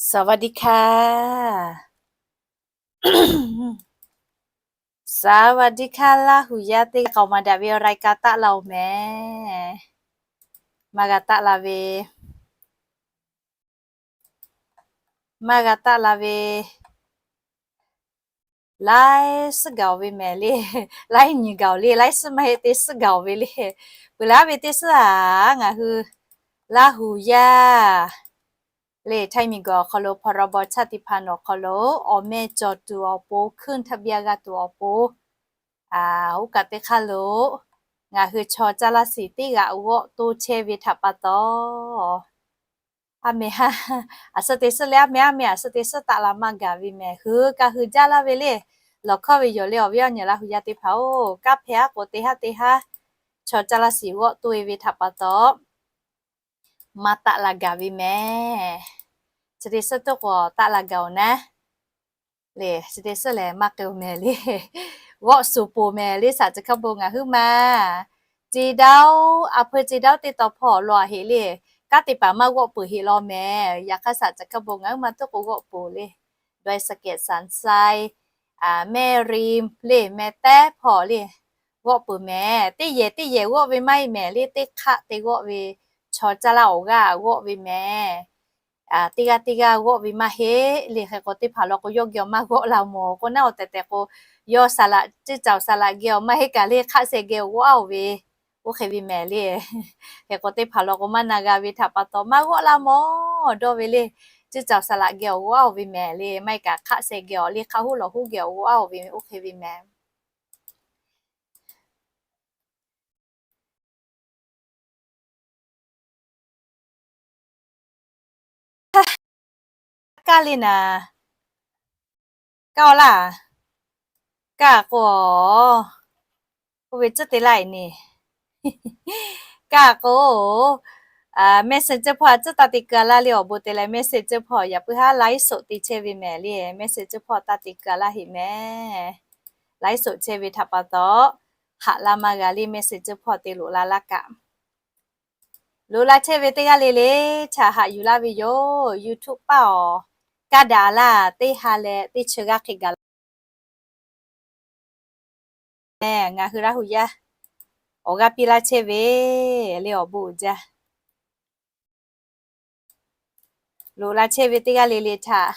สวัสดีค่ะ สวัสดีค่ะ Laˇ huˍ yaˇ teˇ g'aˇ k'aoˍ maˍ daꞈ ve awˬ รายการ taˆ la-oˬ mehˍ. Maˇ g'a taˆ la ve, maˇ g'a taˆ la ve, laiˉ suhˉ gaˬ-oˬ ve mehˍ le. Laiˉ nyi gaˬ-oˬ le, laiˉ suhˉ maˇ heˆ, teˇ suhˉ gaˬ-oˬ ve le. Peuˬ laˇ ve teˇ suhˉ-aˬ, ngaˬ hui Laˇ huˍ yaˇ le, htaiˇ miˬguiˬ awˬ hk'aw lo พรบ ชาติพันธุ์ awˬ hk'aw lo awˬ meh cawˬ tuˬ awˬ pon, ขึ้นทะเบียน g'a tuˬ awˬ pon, oˇ kaꞈ teˇ hk'aˇ lo ngaˬ hui chaw caˇ laˇ shiˍ teˇ g'aꞈ g'awˆ to chehˇ ve htaꞈ pa taw, aˉ meh, aˬ suhˉ te suhˉ le, aˉ meh aˉ meh aˬ suhˉ te suhˉ taˆ la maˇ gaˬ ve mehˍ. Hui kaꞈ hui jaˇ laˇ ve le. Lawˬ hkawˇ ve yoˬ le, awˬ viˉ awˬ nyi Laˇ huˍ yaˇ teˇ hpaˍ-oˬ, kanˉ hpehˇ aˉ k'o teˇ haˉ teˇ haˉ chaw caˇ laˇ shiˍ g'awˆ to-e ve htaꞈ pa taw, maˇ taˆ la gaˬ ve mehˍ. Chi te suhˉ toˆ k'o taˆ la gaˬ-oˬ naˉ le. Chi te suhˉ lehˬ maˇ k'ai-oˬ mehˍ le. G'awˆ suˍ poˬ mehˍ le, shaˍ ceˬ hkaˇ bon ngaˬ huiˉ ma. Ceˬ daoˇ, a peu ceˬ daoˇ teˇ taw hpawˇ law a heˆ le. Kanˉ te paˍ maˇ g'awˆ peuˬ heˆ law mehˍ. Yaꞈ hk'aˇ shaˍ ceˬ hkaˇ bon ngaˬ huiˉ ma toˆ k'o g'awˆ poˬ le. ดอยสะเก็ด สันทราย, แม่ริม le, แม่แต๊ hpawˇ le, g'awˆ peuˬ mehˍ. Teˇ yehˬ teˇ yehˬ g'awˆ ve maˇ heˆ mehˍ le, teˇ hk'aˆ te g'awˆ ve, chaw caˇ laˇ awˬ g'aˇ g'awˆ ve mehˍ. Teˇ g'aˇ teˇ g'aˇ g'awˆ ve maˇ heˆ le. Hk'e k'o teˇ hpaˍ law k'o yawˇ geh awˬ maˇ g'awˆ la mawˬ k'o naˉ, awˬ tehˬ tehˬ k'o yawˇ saˍ laꞈ, ciˇ caoˬ saˍ laꞈ geh awˬ maˇ heˆ kaꞈ le, hk'aˆ sheh geh awˬ g'awˆ-aˉ-oˬ ve, oˇ hk'e ve mehˍ le. Hk'e k'o teˇ hpaˍ law k'o maˇ na g'a ve htaꞈ pa taw maˇ g'awˆ la mawˬ dawˇ ve le. Ciˇ caoˬ saˍ laꞈ geh awˬ g'awˆ-aˉ-oˬ ve mehˍ le. Maˇ heˆ kaꞈ hk'aˆ sheh geh awˬ le, hk'aˆ hoˉ lawˬ hoˉ geh awˬ g'awˆ-aˉ-oˬ ve, oˇ hk'e ve mehˍ. Kaˇ le naˍ, kaˇ-oˬ laˇ, kaˇ k'o, k'oˆ ve tcuhˉ te laˇ-e ne. Kaˇ k'o, Messenger hpawˇ a tcuhˉ taˇ te keu-a laˇ le. Awˬ bon te leh Messenger hpawˇ yaꞈ puiˉ haˉ ไลฟ์สด te chehˇ ve mehˍ le. Messenger hpawˇ taˇ te keu-a laˇ heˆ mehˍ. ไลฟ์สด chehˇ ve htaꞈ pa taw, haꞈ laˇ maˇ g'a le. Messenger hpawˇ te loꞈ la laˇ kaꞈ, loꞈ la chehˇ ve teˇ g'aˇ le le htaꞈ haꞈ yuˬ laˇ ve yoˬ. YouTube paˆ awˬ, kaˇ daꞈ laˇ teˇ ha leh teˇ chi g'aˇ hk'e gaˬ la mehˍ. Ngaˬ hui Laˇ huˍ yaˇ awˬ g'aˇ piˇ laˇ chehˇ ve le, awˬ bon uiˍ jaˇ. Loꞈ la chehˇ ve teˇ g'aˇ le le htaꞈ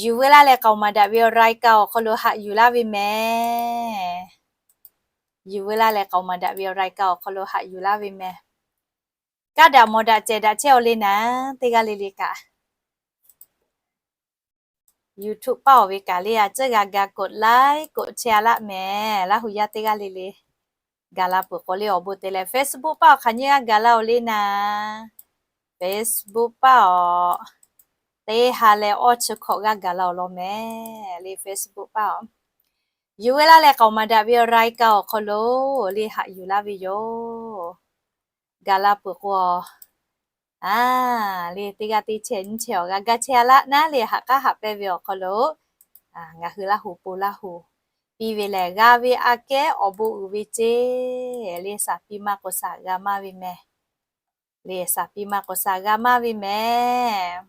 yuˬ veu laˇ leh k'aoˍ maˍ daꞈ ve awˬ รายการ awˬ hk'aw lo haꞈ yuˬ laˇ ve mehˍ. Yuˬ veu laˇ leh k'aoˍ maˍ daꞈ ve awˬ รายการ awˬ hk'aw lo haꞈ yuˬ laˇ ve mehˍ. Kaˇ daꞈ mawˬ daꞈ cehˬ daꞈ chehˇ-aw le naˍ, teˇ g'aˇ le le kaꞈ YouTube paˆ awˬ ve kaꞈ le a tcuhˉ g'a ga กดไลค์ กดแชร์ laˇ mehˍ. Laˇ huˍ yaˇ teˇ g'aˇ le le gaˬ la peuˬ k'o le, awˬ bon te leh Facebook paˆ awˬ hk'aˬ nyiˇ g'aˇ gaˬ la-oˬ le naˍ. Facebook paˆ awˬ, teˇ ha leh awˇ chi hkawꞈ g'aˇ gaˬ la-oˬ law mehˍ le. Facebook paˆ awˬ, yuˬ veu laˇ leh k'aoˍ maˍ daꞈ ve awˬ รายการ awˬ hk'aw lo le haꞈ yuˬ laˇ ve yoˬ. Gaˬ la peuˬ k'o, a, le teˇ g'aˇ teˇ chehˇ nyiˇ chehˇ awˬ g'a gaˇ chehˇ-a laˇ naˉ le. Haꞈ k'aˉ haꞈ pehnˇ ve awˬ hk'aw lo ngaˬ hui Laˇ huˍ po Laˇ huˍ piˇ ve lehˬ, g'a ve aꞈ kehˉ awˬ bon uiˍ ve ceˇ le. Shaˍ piˇ maˇ k'o shaˍ g'a maˇ ve mehˍ le. Shaˍ piˇ maˇ k'o shaˍ g'a maˇ ve mehˍ.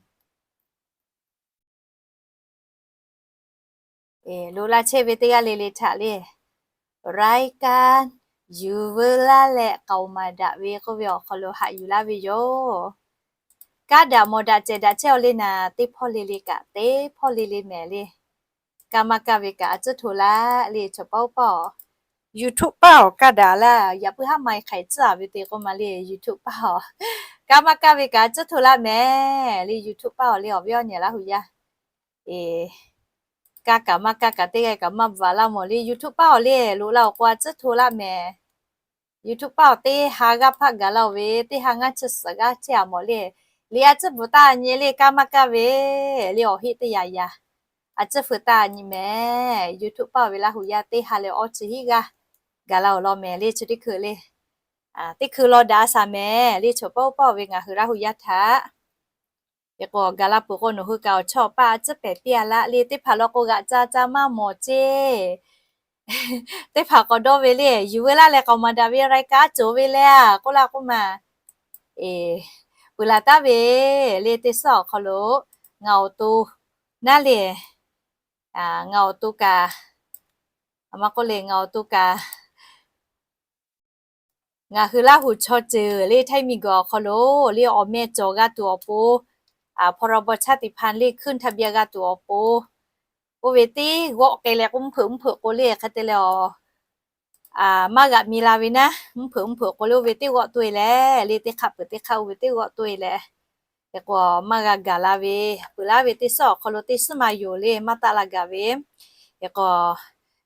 Loꞈ la chehˇ ve teˇ g'aˇ le le htaꞈ le, รายการ yuˬ veu laˇ leh k'aoˍ maˍ daꞈ ve k'oˆ ve awˬ hk'aw lo haꞈ yuˬ laˇ ve yoˬ. Kaˇ daꞈ mawˬ daꞈ cehˬ daꞈ chehˇ-aw le naˍ, teˇ hpawˇ le le kaꞈ teˇ hpawˇ le le mehˍ le. Kaˇ maˇ kaˇ ve kaꞈ a tcuhˉ hto laˇ le. Chaw paˆ oˇ paˆ awˬ, YouTube paˆ awˬ kaˇ daꞈ laˇ, yaꞈ puiˉ haˉ ma hk'aiˍ tcuhˉ-a ve te k'oˆ ma le. YouTube paˆ awˬ, kaˇ maˇ kaˇ ve kaꞈ a tcuhˉ hto laˇ mehˍ le. YouTube paˆ awˬ le, awˬ viˉ awˬ nyi Laˇ huˍ yaˇ, kaˇ kaꞈ maˇ kaˇ kaꞈ teˇ g'aˇ kaꞈ maˇ bvuhꞈ laˇ mawˬ le. YouTube paˆ awˬ le, loꞈ la-oˬ k'o a tcuhˉ hto laˇ mehˍ. YouTube paˆ awˬ teˇ ha g'aˇ hpaˆ gaˬ la-oˬ ve, teˇ ha ngaˇ chi suhˍ g'aˇ chehˇ-a mawˬ le. Liꞈ a tcuhˉ bvuhꞈ taˇ nyi le, kaˇ maˇ kaˇ ve le. Awˬ heˆ teˇ yaꞈ yaꞈ a tcuhˉ feu taˇ nyi mehˍ. YouTube paˆ awˬ ve Laˇ huˍ yaˇ teˇ ha leh awˇ chi hiˉ g'aˇ gaˬ la-oˬ law mehˍ le. Chi teˇ hkui le, teˇ hkui law daꞈ shaˍ mehˍ le. Chaw paˆ oˇ paˆ awˬ ve ngaˬ hui Laˇ huˍ yaˇ htaꞈ, hk'e k'o gaˬ la peuˬ k'o nawˬ hui kaꞈ awˬ chawˇ awˬ paˇ a tcuhˉ pehˍ piˇ-a laˇ le. Teˇ hpaˍ law k'o g'aꞈ ca ca maˇ mawˬ ceˇ. Teˇ hpaˍ k'awꞈ dawˇ ve le, yuˬ veu laˇ leh k'aoˍ maˍ daꞈ ve รายการ cawˬ ve le-a k'oˆ laˇ k'oˆ ma. Peuˬ laˬ taˍ ve le, teˇ suhˉ awˬ hk'aw lo ngaˬ awˬ to naˉ le, ngaˬ awˬ to kaꞈ, a ma k'oˆ le, ngaˬ awˬ to kaꞈ, ngaˬ hui Laˇ huˍ chaw ceuˬ le htaiˇ miˬ guiˬ awˬ hk'aw lo le awˬ meh cawˬ g'a tuˬ awˬ pon, พรบ ชาติพันธุ์ le ขึ้นทะเบียน g'a tuˬ awˬ pon, oˇ ve teˇ g'awˆ k'ai leh k'oˆ mvuhˇ hpeuꞈ mvuhˇ hpeuꞈ k'o le hk'e te leh a, maˇ g'aꞈ mi la ve naˉ, mvuhˇ hpeuꞈ mvuhˇ hpeuꞈ k'o le oˇ ve teˇ g'awˆ toˇ e leh le, teˇ hk'aˆ peuˬ teˇ hk'aˆ oˇ ve teˇ g'awˆ toˇ e leh, hk'e k'o maˇ g'a gaˬ la ve, peuˬ laˇ ve teˇ suhˉ awˬ hk'aw lo teˇ suhˉ ma yoˬ le maˇ taˆ la gaˬ ve, hk'e k'o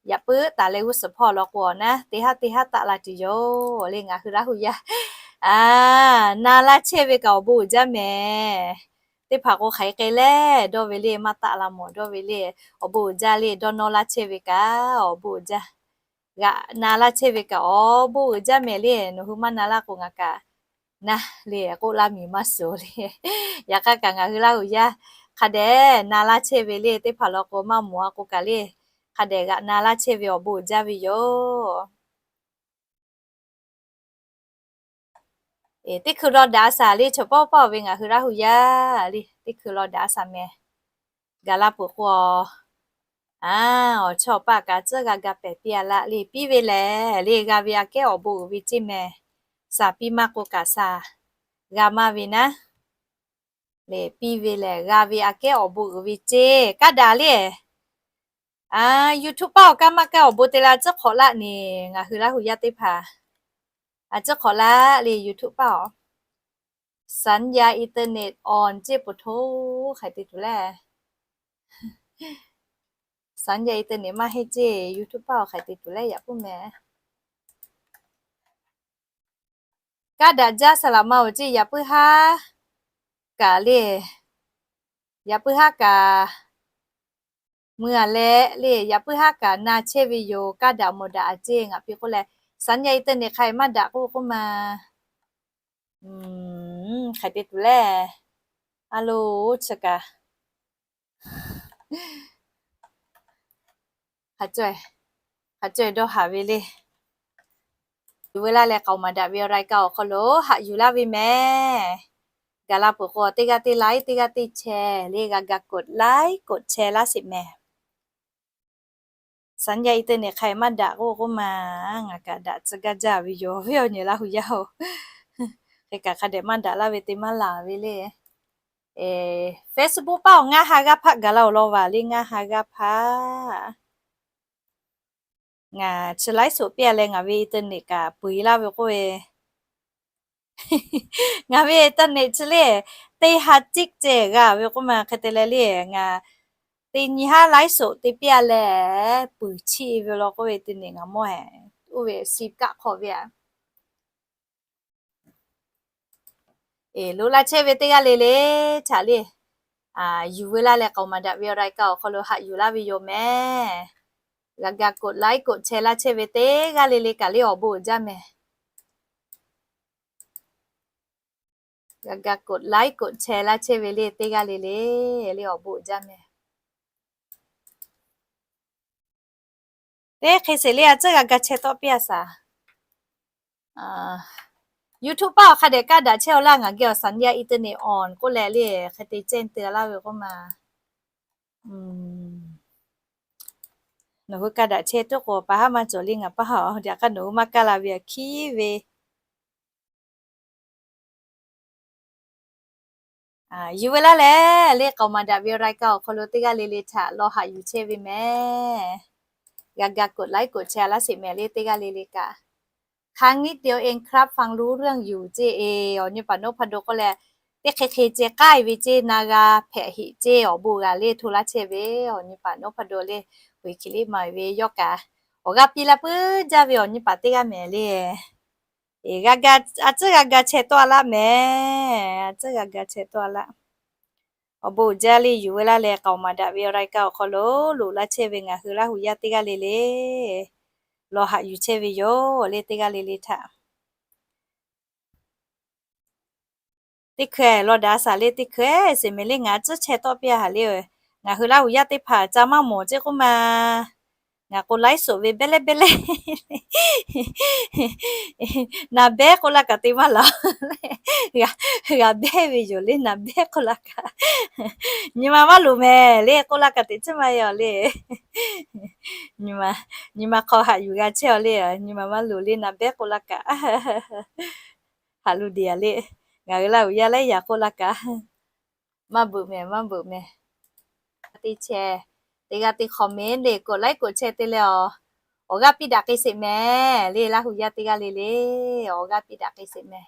yaꞈ puiˉ taˍ leh g'uˇ suhˍ hpawˇ law k'o awˬ naˉ teˇ haˉ teˇ haˉ taˆ la tuˬ yoˬ le. Ngaˬ hui Laˇ huˍ yaˇ a, na laˇ chehˇ ve kaꞈ awˬ bon uiˍ jaˇ mehˍ. Teˇ hpaˍ k'o hk'aˬ hk'e k'ai leh dawˇ ve le maˇ taˆ la mawˬ dawˇ ve le, awˬ bon uiˍ jaˇ le dawˇ nawˇ laˇ chehˇ ve kaꞈ awˬ bon uiˍ jaˇ. G'aꞈ na laˇ chehˇ ve kaꞈ awˬ bon uiˍ jaˇ mehˍ le, nawˬ hui maˇ na laˇ k'o ngaˬ kaꞈ naˉ le k'oˆ laˇ miˬ maˇ suhˍ le. Yaꞈ hk'aˇ kaꞈ ngaˬ hui Laˇ huˍ yaˇ hk'a dehꞈ na laˇ chehˇ ve le, teˇ hpaˍ law k'o maˇ mawˬ a k'o kaꞈ le, hk'a dehꞈ g'aꞈ na laˇ chehˇ ve awˬ bon uiˍ jaˇ ve yoˬ. Teˇ hkui law daꞈ a shaˍ le, chaw pawˆ pawˆ ve ngaˬ hui Laˇ huˍ yaˇ le, teˇ hkui law daꞈ a shaˍ mehˍ. Gaˬ la peuˬ k'o a, awˬ chawˇ awˬ paˆ kaꞈ tcuhˉ g'a ga pehˍ piˇ a laˆ le, piˇ ve lehˬ le g'a ve aꞈ kehˉ awˬ bon uiˍ ve ceˇ mehˍ. Shaˍ piˇ maˇ k'o kaꞈ shaˍ g'a maˇ ve naˉ le, piˇ ve lehˬ g'a ve aꞈ kehˉ awˬ bon uiˍ ve ceˇ. Kaˇ daꞈ le, a, YouTube paˇ awˬ kaˇ maˇ kaˇ awˬ bon te la tcuhˉ hk'awꞈ laˆ neˬ ngaˬ hui Laˇ huˍ yaˇ teˇ hpaˍ, a tcuhˉ hk'awꞈ laˆ le YouTube paˇ awˬ สัญญาณอินเทอร์เน็ตอ่อน ceˇ poˬ hto hk'aˬ hk'e te tuˬ le. สัญญาณอินเทอร์เน็ต maˇ heˆ ceˇ YouTube paˇ awˬ hk'aˬ hk'e te tuˬ le yaꞈ puiˉ mehˍ. Kaˇ daꞈ jaˇ saˍ laꞈ ma oˬ ceˇ yaꞈ puiˉ haˉ kaꞈ le, yaꞈ puiˉ haˉ kaꞈ mui a leh le, yaꞈ puiˉ haˉ kaꞈ na chehˇ ve yoˬ. Kaˇ daꞈ mawˬ daꞈ a ceˇ ngaˬ pi k'oˆ leh, สัญญาณอินเทอร์เน็ต hk'aˬ hk'e maˇ daꞈ k'oˆ k'oˆ ma. Hk'aˬ hk'e te tuˬ le, a lo chi kaꞈ hk'a caweh dawˇ haˍ ve le. Yuˬ veu laˇ leh k'aoˍ maˍ daꞈ ve awˬ รายการ awˬ hk'aw lo haꞈ yuˬ laˇ ve mehˍ. Gaˬ la peuˬ k'o teˇ g'aˇ teˇ ไลค์ teˇ g'aˇ teˇ แชร์ le g'a ga กดไลค์ กดแชร์ laˇ sheˍ mehˍ. สัญญาณอินเทอร์เน็ต hk'aˬ hk'e maˇ daꞈ k'oˆ k'oˆ ma, ngaˬ kaꞈ daꞈ tcuh gaˇ jaˇ ve yoˬ ve awˬ nyi Laˇ huˍ yaˇ oˬ. Hk'e kaꞈ hk'a dehꞈ maˇ daꞈ laˇ ve te maˇ laˬ ve le. Facebook paˇ awˬ ngaˇ ha g'aˇ hpaˆ gaˬ la awˬ lawn vaˬ le, ngaˇ ha g'aˇ hpaˆ. Ngaˬ chi ไลฟ์สด piˇ a leh ngaˬ ve internet kaꞈ peu eˬ laˇ ve k'oˆ ve, ngaˬ ve internet chi le teˇ ha ciˉ ceh g'a ve k'oˆ ma hk'e te leh le, ngaˬ teˇ nyi haˉ ไลฟ์สด te piˇ a leh peuˬ chiˇ ve law k'oˆ ve te neˬ ngaˬ mawˇ oˇ ve ซิม kaˆ hk'awꞈ ve a. Eˬ, loꞈ la chehˇ ve teˇ g'aˇ le le htaꞈ le, yuˬ veu laˇ leh k'aoˍ maˍ daꞈ ve awˬ รายการ awˬ hk'aw lo haꞈ yuˬ laˇ ve yoˬ mehˍ. G'a ga กดไลค์ กดแชร์ laˇ chehˇ ve teˇ g'aˇ le le kaꞈ le awˬ bon uiˍ jaˇ mehˍ. G'a ga กดไลค์ กดแชร์ laˇ chehˇ ve le teˇ g'aˇ le le le awˬ bon uiˍ jaˇ mehˍ. Teˇ hk'e sheˍ le a tcuhˉ g'a ga chehˇ tawˆ piˇ a shaˍ. YouTube paˇ awˬ hk'a dehꞈ kaˇ daꞈ chehˇ aw laˇ, ngaˬ geh awˬ สัญญาณอินเทอร์เน็ต อ่อน k'oˆ leh le hk'e te cehˇ te laˇ ve k'oˆ ma. Nawˬ hui kaˇ daꞈ chehˇ tuˉ k'o paˍ haˉ maˇ cawˬ le ngaˬ paˇ haꞈ. Yaꞈ hk'aˇ nawˬ hui maˇ kaˇ la ve a hkiˉ ve Yuˬ veu laˇ leh le k'aoˍ maˍ daꞈ ve awˬ รายการ awˬ hk'aw lo teˇ g'aˇ le le htaꞈ law haꞈ yuˬ chehˇ ve mehˍ. G'a ga กดไลค์ กดแชร์ laˇ sheˍ mehˍ le teˇ g'aˇ le le kaꞈ. ครั้งนิดเดียวเองครับ ฟังรู้เรื่องอยู่ ceˇ e, awˬ nyi paˍ นพดล k'oˆ leh, teˇ hk'e hk'e ceh k'ai ve ceˇ na g'a hpehꞈ heꞈ ceˇ awˬ bon g'a le hto laˇ chehˇ ve, awˬ nyi paˍ นพดล le, k'oꞈ e hkiˬ liˇ ma ve yawˇ kaꞈ, awˬ g'aˇ piˇ laˇ puiˉ jaˇ ve awˬ nyi paˍ teˇ g'aˇ mehˍ le. G'a ga, a tcuhˉ g'a ga chehˇ tawˆ a laˇ mehˍ. A tcuhˉ g'a ga chehˇ tawˆ a laˇ. Awˬ bon uiˍ jaˇ le yuˬ veu laˇ leh k'aoˍ maˍ daꞈ ve awˬ รายการ awˬ hk'aw lo loꞈ laˇ chehˇ ve ngaˬ hui Laˇ huˍ yaˇ teˇ g'aˇ le le, law haꞈ yuˬ chehˇ ve yoˬ le teˇ g'aˇ le le htaꞈ. Teˇ hkui law daꞈ a shaˍ le, teˇ hkui sheˍ mehˍ le ngaˬ tcuhˉ chehˇ tawˆ piˇ a haˍ le. Ngaˬ hui Laˇ huˍ yaˇ teˇ hpaˍ ca maˇ mawˬ ceˇ k'oˆ ma. Ngaˬ k'o laiˉ soˍ ve behˇ lehˉ behˇ lehˉ, naˍ behˉ k'oˆ laˇ kaꞈ te maˇ laˬ. G'a behˇ ve yoˬ le, naˍ behˉ k'oˆ laˇ kaꞈ, nyi ma maˇ loˍ mehˍ le k'oˆ laˇ kaꞈ teꞈ chiˉ maˇ heˆ awˬ le. Nyi ma hk'aw haꞈ yuˬ g'a chehˇ awˬ le, nyi ma maˇ loˍ le, naˍ behˉ k'oˆ laˇ kaꞈ. Haꞈ lu deꞈ a le. Ngaˬ hui Laˇ huˍ yaˇ laiˉ yaꞈ k'oˆ laˇ kaꞈ, maˇ beuꞈ mehˍ, maˇ beuꞈ mehˍ. Teˇ g'aˇ teˇ comment le, กดไลค์ กดแชร์ te leh awˬ, awˬ g'aˇ piˇ daꞈ k'ai sheˍ mehˍ le. Laˇ huˍ yaˇ teˇ g'aˇ le le, awˬ g'aˇ piˇ daꞈ k'ai sheˍ mehˍ.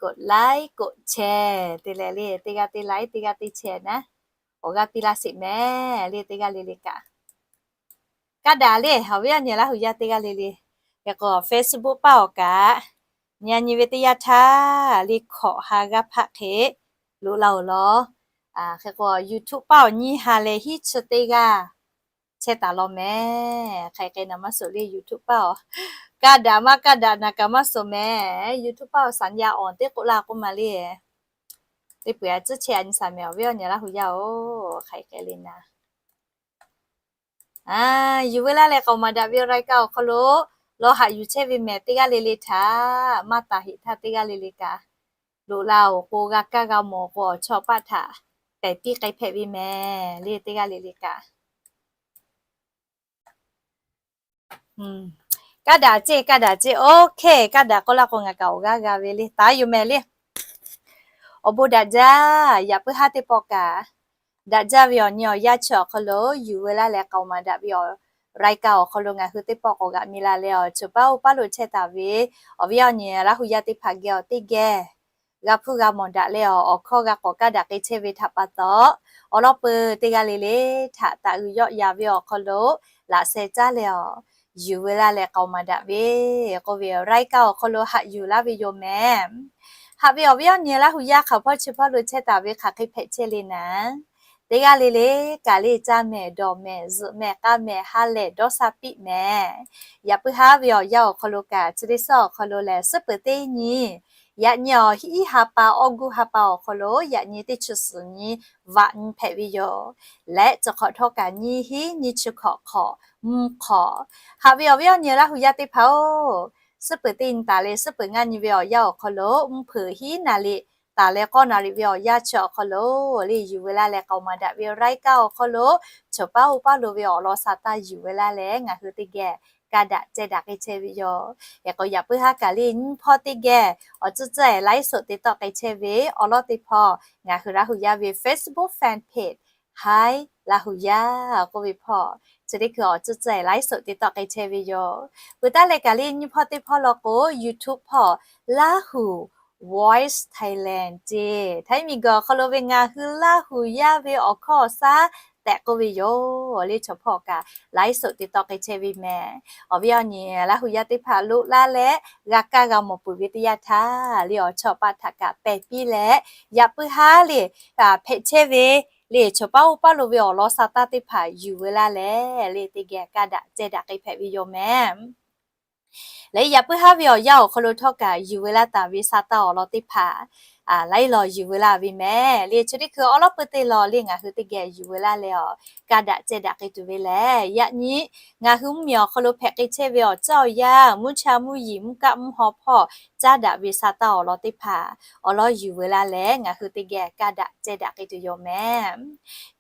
กดไลค์ กดแชร์ te leh le, teˇ g'aˇ teˇ like, teˇ g'aˇ teˇ share naˉ, awˬ g'aˇ piˇ laˇ sheˍ mehˍ le. Teˇ g'aˇ le le kaꞈ, kaˇ daꞈ le, awˬ viˉ awˬ nyi Laˇ huˍ yaˇ teˇ g'aˇ le le, yaꞈ k'o Facebook paˇ awˬ kaꞈ, nyi a nyi ve teˇ yanˇ htaˇ le hkawꞈ ha g'aˇ hpaˆ hk'e loꞈ la-oˬ law. Hk'e k'o YouTube paˇ awˬ nyiˇ ha leh hiˉ chi teˇ g'aˇ chehˇ taˍ law mehˍ. Hk'aˬ hk'e naˍ maˇ suhˍ le YouTube paˇ awˬ, kaˇ daꞈ maˇ kaˇ daꞈ naˍ kaꞈ maˇ suhˍ mehˍ. YouTube paˇ awˬ สัญญาณ อ่อน teˇ k'oˆ laˇ k'oˆ ma le. Teˇ peuˬ a tcuhˉ chehˇ a nyi shaˍ mehˍ, awˬ viˉ awˬ nyi Laˇ huˍ yaˇ-oˬ, hk'aˬ hk'e le naˍ. Yuˬ veu laˇ leh k'aoˍ maˍ daꞈ ve รายการ awˬ hk'aw lo lawˬ haꞈ yuˬ chehˇ ve mehˍ teˇ g'aˇ le le htaꞈ maˇ taˍ heꞈ htaˇ teˇ g'aˇ le le kaꞈ, loꞈ la-oˬ k'o g'a kaˇ g'a mawˬ k'o awˬ chawˇ paˆ htaꞈ pehˬ piˇ k'ai hpehꞈ ve mehˍ le. Teˇ g'aˇ le le kaꞈ kaˇ daꞈ ceˇ, kaˇ daꞈ ceˇ, OK, kaˇ daꞈ k'oˆ laˇ k'o ngaˬ kaꞈ awˬ g'aˇ g'a ve le, taˍ yoˬ mehˍ le. Awˬ bon daꞈ jaˇ. Yaꞈ puiˉ haˉ teˇ pawˆ kaꞈ, daꞈ jaˇ ve awˬ nyi awˬ yanˇ chi awˬ hk'aw lo yuˬ veu laˇ leh k'aoˍ maˍ daꞈ ve awˬ รายการ awˬ hk'aw lo ngaˬ hui teˇ pawˆ k'awꞈ g'aꞈ mi la leh awˬ, choˬ paˉ oˇ paˉ lo chehˇ taˍ ve awˬ viˉ awˬ nyi Laˇ huˍ yaˇ teˇ hpaˍ geh awˬ teˇ geh g'a hpuˇ g'a mawˬ daꞈ leh awˬ, awˬ hkawˇ g'a k'awꞈ kaˇ daꞈ k'ai chehˇ ve htaꞈ pa taw, awˬ lawn peuˬ teˇ g'aˇ le le htaꞈ taꞈ g'uiˬ yawˆ ya ve awˬ hk'aw lo laꞈ sheh caˇ leh awˬ, yuˬ veu laˇ leh k'aoˍ maˍ daꞈ ve k'oˆ ve awˬ รายการ awˬ hk'aw lo haꞈ yuˬ laˇ ve yoˬ mehˍ. Haꞈ ve awˬ viˉ awˬ nyi Laˇ huˍ yaˇ hk'aˬ hpawˇ chi hpawˇ lo chehˇ taˍ ve hk'aˬ hk'e hpehꞈ chehˇ le naˍ, teˇ g'aˇ le le kaꞈ le caˇ mehˍ, dawˬ mehˍ, zuhꞈ mehˍ, k'a mehˍ, ha lehˬ dawˇ sha piˆ mehˍ. Yaꞈ puiˉ haˉ ve awˬ yanˇ awˬ hk'aw lo kaꞈ, chi teˇ suhˉ awˬ hk'aw lo lehˬ, suhˉ peuˬ teˇ nyi, yaꞈ nyi awˬ hiˉ ha pa, August ha pa awˬ hk'aw lo yaꞈ nyi teˇ chi suhˍ nyi vaꞈ nyi hpehꞈ ve yoˬ. Leh chi hk'awꞈ htawˇ kaꞈ nyiˇ hiˉ nyiˇ chi hkawꞈ hk'awꞈ mvuhˇ hk'awꞈ. Haꞈ ve awˬ viˉ awˬ nyi Laˇ huˍ yaˇ teˇ hpaˍ-oˬ, suhˉ peuˬ teˇ nyi taˍ leh suhˉ peuˬ ngaˇ nyi ve awˬ yanˇ awˬ hk'aw lo mvuhˇ hpeuꞈ hiˉ naˍ riˍ taˍ leh k'awˇ naˍ riˍ ve awˬ yanˇ chi awˬ hk'aw lo le yuˬ veu laˇ leh k'aoˍ maˍ daꞈ ve รายการ awˬ hk'aw lo, choˬ paˉ oˇ paˉ lo ve awˬ lawn sa taˇ yuˬ veu laˇ leh ngaˬ hui teˇ geh kaˇ daꞈ ceh daꞈ k'ai chehˇ ve yoˬ. Yaꞈ k'o yaꞈ puiˉ haˉ kaꞈ le nyiˇ hpawˇ teˇ geh awˬ tcuhˉ tcuhˉ-ehˍ ไลฟ์สด te tawˆ k'ai chehˇ ve awˬ lawn teˇ hpawˇ ngaˬ hui Laˇ huˍ yaˇ ve Facebook fan page Hi Laˇ huˍ yaˇ k'oˆ ve hpawˇ, chi teˇ hkui awˬ tcuhˉ tcuhˉ-ehˍ ไลฟ์สด te tawˆ k'ai chehˇ ve yoˬ. Peuˬ taˉ leh kaꞈ le nyiˇ hpawˇ teˇ hpawˇ law k'o YouTube hpawˇ Laˇ huˍ Voice Thailand ceˇ, Htaiˇ miˬguiˬ awˬ hk'aw lo ve ngaˬ hui Laˇ huˍ yaˇ ve awˬ hkawˇ awˬ shaˉ tehꞈ k'oˆ ve yoˬ le. Chaw hpawˇ kaꞈ ไลฟ์สด te tawˆ k'ai chehˇ ve mehˍ. Awˬ viˉ awˬ nyi Laˇ huˍ yaˇ teˇ hpaˍ loꞈ laˇ leh g'a kaˇ g'a mawˬ peuˬ ve teˇ yanˇ htaˇ le awˬ chawˇ paˆ htaꞈ kaꞈ pehˬ piˇ leh, yaꞈ puiˉ haˉ le hpehꞈ chehˇ ve le choˬ paˉ oˇ paˉ lo ve awˬ lawn sa taˇ teˇ hpaˍ yuˬ veu laˇ leh le teˇ geh kaˇ daꞈ ceh daꞈ k'ai hpehꞈ ve yoˬ mehˍ. Leh yaꞈ puiˉ haˉ ve awˬ yanˇ awˬ hk'aw lo htawˇ kaꞈ yuˬ veu laˇ taˍ ve sa taˇ awˬ lawn teˇ hpaˍ laiˉ law yuˬ veu laˇ ve mehˍ le. Chi teˇ hkui awˬ lawn peuˬ teˇ law le ngaˬ hui teˇ geh yuˬ veu laˇ leh awˬ, kaˇ daꞈ ceh daꞈ k'ai tuˬ ve lehˬ, yaꞈ nyi ngaˬ hui mvuhˇmiˬ awˬ hk'aw lo hpehꞈ k'ai chehˇ ve awˬ caˇ awˬ yanˇ, mvuhˇ cha mvuhˇ yiˍ, mvuhˇ kaˆ mvuhˇ haw hpawˇ caˉ daꞈ ve sa taˇ awˬ lawn teˇ hpaˍ awˬ lawn yuˬ veu laˇ leh ngaˬ hui teˇ geh kaˇ daꞈ ceh daꞈ k'ai tuˬ yoˬ mehˍ.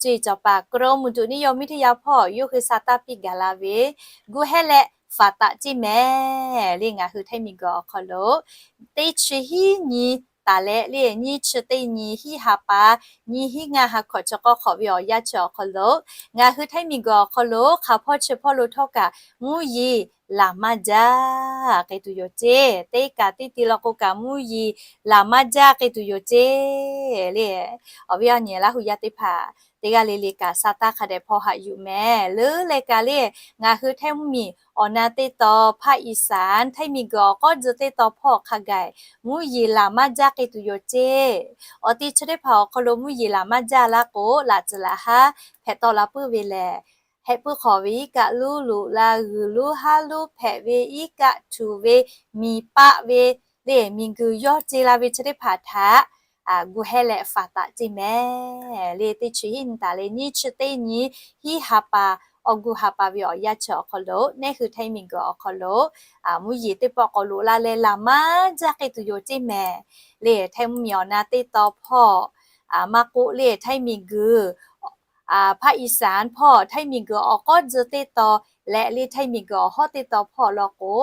Cuˇ yiˍ cawˬ paˍ กรมอุตุนิยมวิทยา hpawˇ yawˇ hui sa taˇ piˇ gaˬ la ve gu hehˉ leh faˍ taꞈ ceˇ mehˍ le. Ngaˬ hui Htaiˇ miˬguiˬ awˬ hk'aw lo teˇ chi hiˉ nyi taˍ leh le nyiˇ chi teˇ nyi hiˉ ha pa, nyiˇ hiˉ ngaˇ ha hkawꞈ chi k'awˇ hk'awꞈ ve awˬ yanˇ chi awˬ hk'aw lo ngaˬ hui Htaiˇ miˬguiˬ awˬ hk'aw lo hk'aˬ hpawˇ chi hpawˇ lo htawˇ kaꞈ mvuhˇ yiˍ laˬ maˇ jaˇ k'ai tuˬ yoˬ ceˇ. Teˇ kaꞈ teˇ ti law k'o kaꞈ mvuhˇ yiˍ laˬ maˇ jaˇ k'ai tuˬ yoˬ ceˇ le. Awˬ viˉ awˬ nyi Laˇ huˍ yaˇ teˇ hpaˍ teˇ g'aˇ le le kaꞈ sa taˇ hk'a dehꞈ hpawˇ haꞈ yuˬ mehˍ. Leuˉ leh kaꞈ le ngaˬ hui Htaiˇ mvuhˇmiˬ awˬ na teˇ taw hpaˇ อีสาน Htaiˇ miˬguiˬ awˬ k'awˉ tcuh teˇ taw hpawˇ hk'a gaˬ mvuhˇ yiˍ laˬ maˇ jaˇ k'ai tuˬ yoˬ ceˇ. Awˬ ti chi teˇ hpaˍ awˬ hk'aw lo mvuhˇ yiˍ laˬ maˇ jaˇ laˇ k'o laꞈ tcuhˍ laꞈ haˉ hpehꞈ tawˆ la puiˉ ve lehˬ, heh puiˉ hk'awꞈ ve iˉ kaˆ luˉ loꞈ la g'uiˬ luˉ haˉ luˉ hpehꞈ ve iˉ kaˆ htuꞈ ve miˬ paˆ ve le miˬguiˬ yawˇ ce la ve chi teˇ hpaˍ htaꞈ gu hehˉ leh faˍ taꞈ ceˇ mehˍ le. Teˇ chi hiˉ nyi taˍ leh nyiˇ chi teˇ nyi hiˉ ha pa awˬ gu ha pa ve awˬ yanˇ chi awˬ hk'aw lo, neˇ hui hteˇ miˬguiˬ awˬ hk'aw lo mvuhˇ yeˬ teˇ pawˆ k'awꞈ loꞈ la leh laˬ maˇ jaˇ k'ai tuˬ yoˬ ceˇ mehˍ. Le hteˇ mvuhˇ miˬ awˬ na teˇ taw hpawˇ, maˇ k'oˆ le hteˇ miˬguiˬ ภาคอีสาน hpawˇ, hteˇ miˬguiˬ awˬ k'awˉ tcuh teˇ taw leh le hteˇ miˬguiˬ awˬ hawˉ teˇ taw hpawˇ law k'o,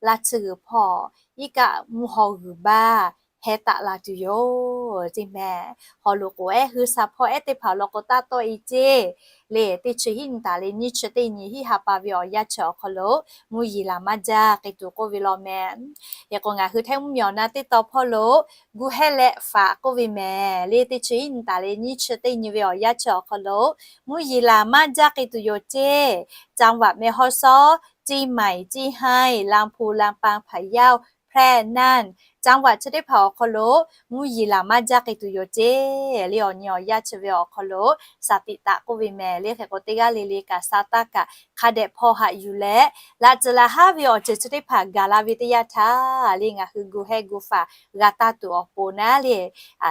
laˇ tsuhˇ g'uiˬ hpawˇ iˉ kaˆ mvuhˇ haw g'uiˬ baˇ heh taˆ la tuˬ yoˬ ceˇ mehˍ. Haw loꞈ k'oˍ ehˉ hui sha hpawˇ ehˉ teˇ hpaˍ law k'o taˇ tawˆ e ceˇ. Le teˇ chi hiˉ nyi taˍ leh nyiˇ chi teˇ nyi hiˉ ha pa ve awˬ yanˇ chi awˬ hk'aw lo mvuhˇ yeˬ laˬ maˇ jaˇ k'ai tuˬ k'oˆ ve law mehˍ. Hk'e k'o ngaˬ hui hteˇ mvuhˇ miˬ awˬ na teˇ taw hpawˇ lo gu heh leh faꞈ k'oˆ ve mehˍ. Le teˇ chi hiˉ nyi taˍ leh nyiˇ chi teˇ nyi ve awˬ yanˇ chi awˬ hk'aw lo mvuhˇ yeˬ laˬ maˇ jaˇ k'ai tuˬ yoˬ ceˇ. จังหวัดแม่ฮ่องสอน เชียงใหม่ เซี่ยงไฮ้ ลำพูน ลำปาง พะเยา แพร่ น่าน จังหวัด chi teˇ hpaˍ awˬ hk'aw lo mvuhˇ yeˬ laˬ maˇ jaˇ k'ai tuˬ yoˬ ceˇ. Le awˬ nyi awˬ yanˇ chi ve awˬ hk'aw lo shaˍ tiꞈ taˍ k'oˆ ve mehˍ. Le hk'e k'o teˇ g'aˇ le le kaꞈ sa taˇ kaꞈ hk'a dehꞈ hpaw haꞈ yuˬ leh, laꞈ tcuhˍ laꞈ haˉ ve awˬ ceuˬ chi teˇ hpaˍ gaˬ la ve teˇ yanˇ htaˇ le ngaˬ hui gu heh gu faˍ g'a taˇ tuˬ awˬ pon naˉ le,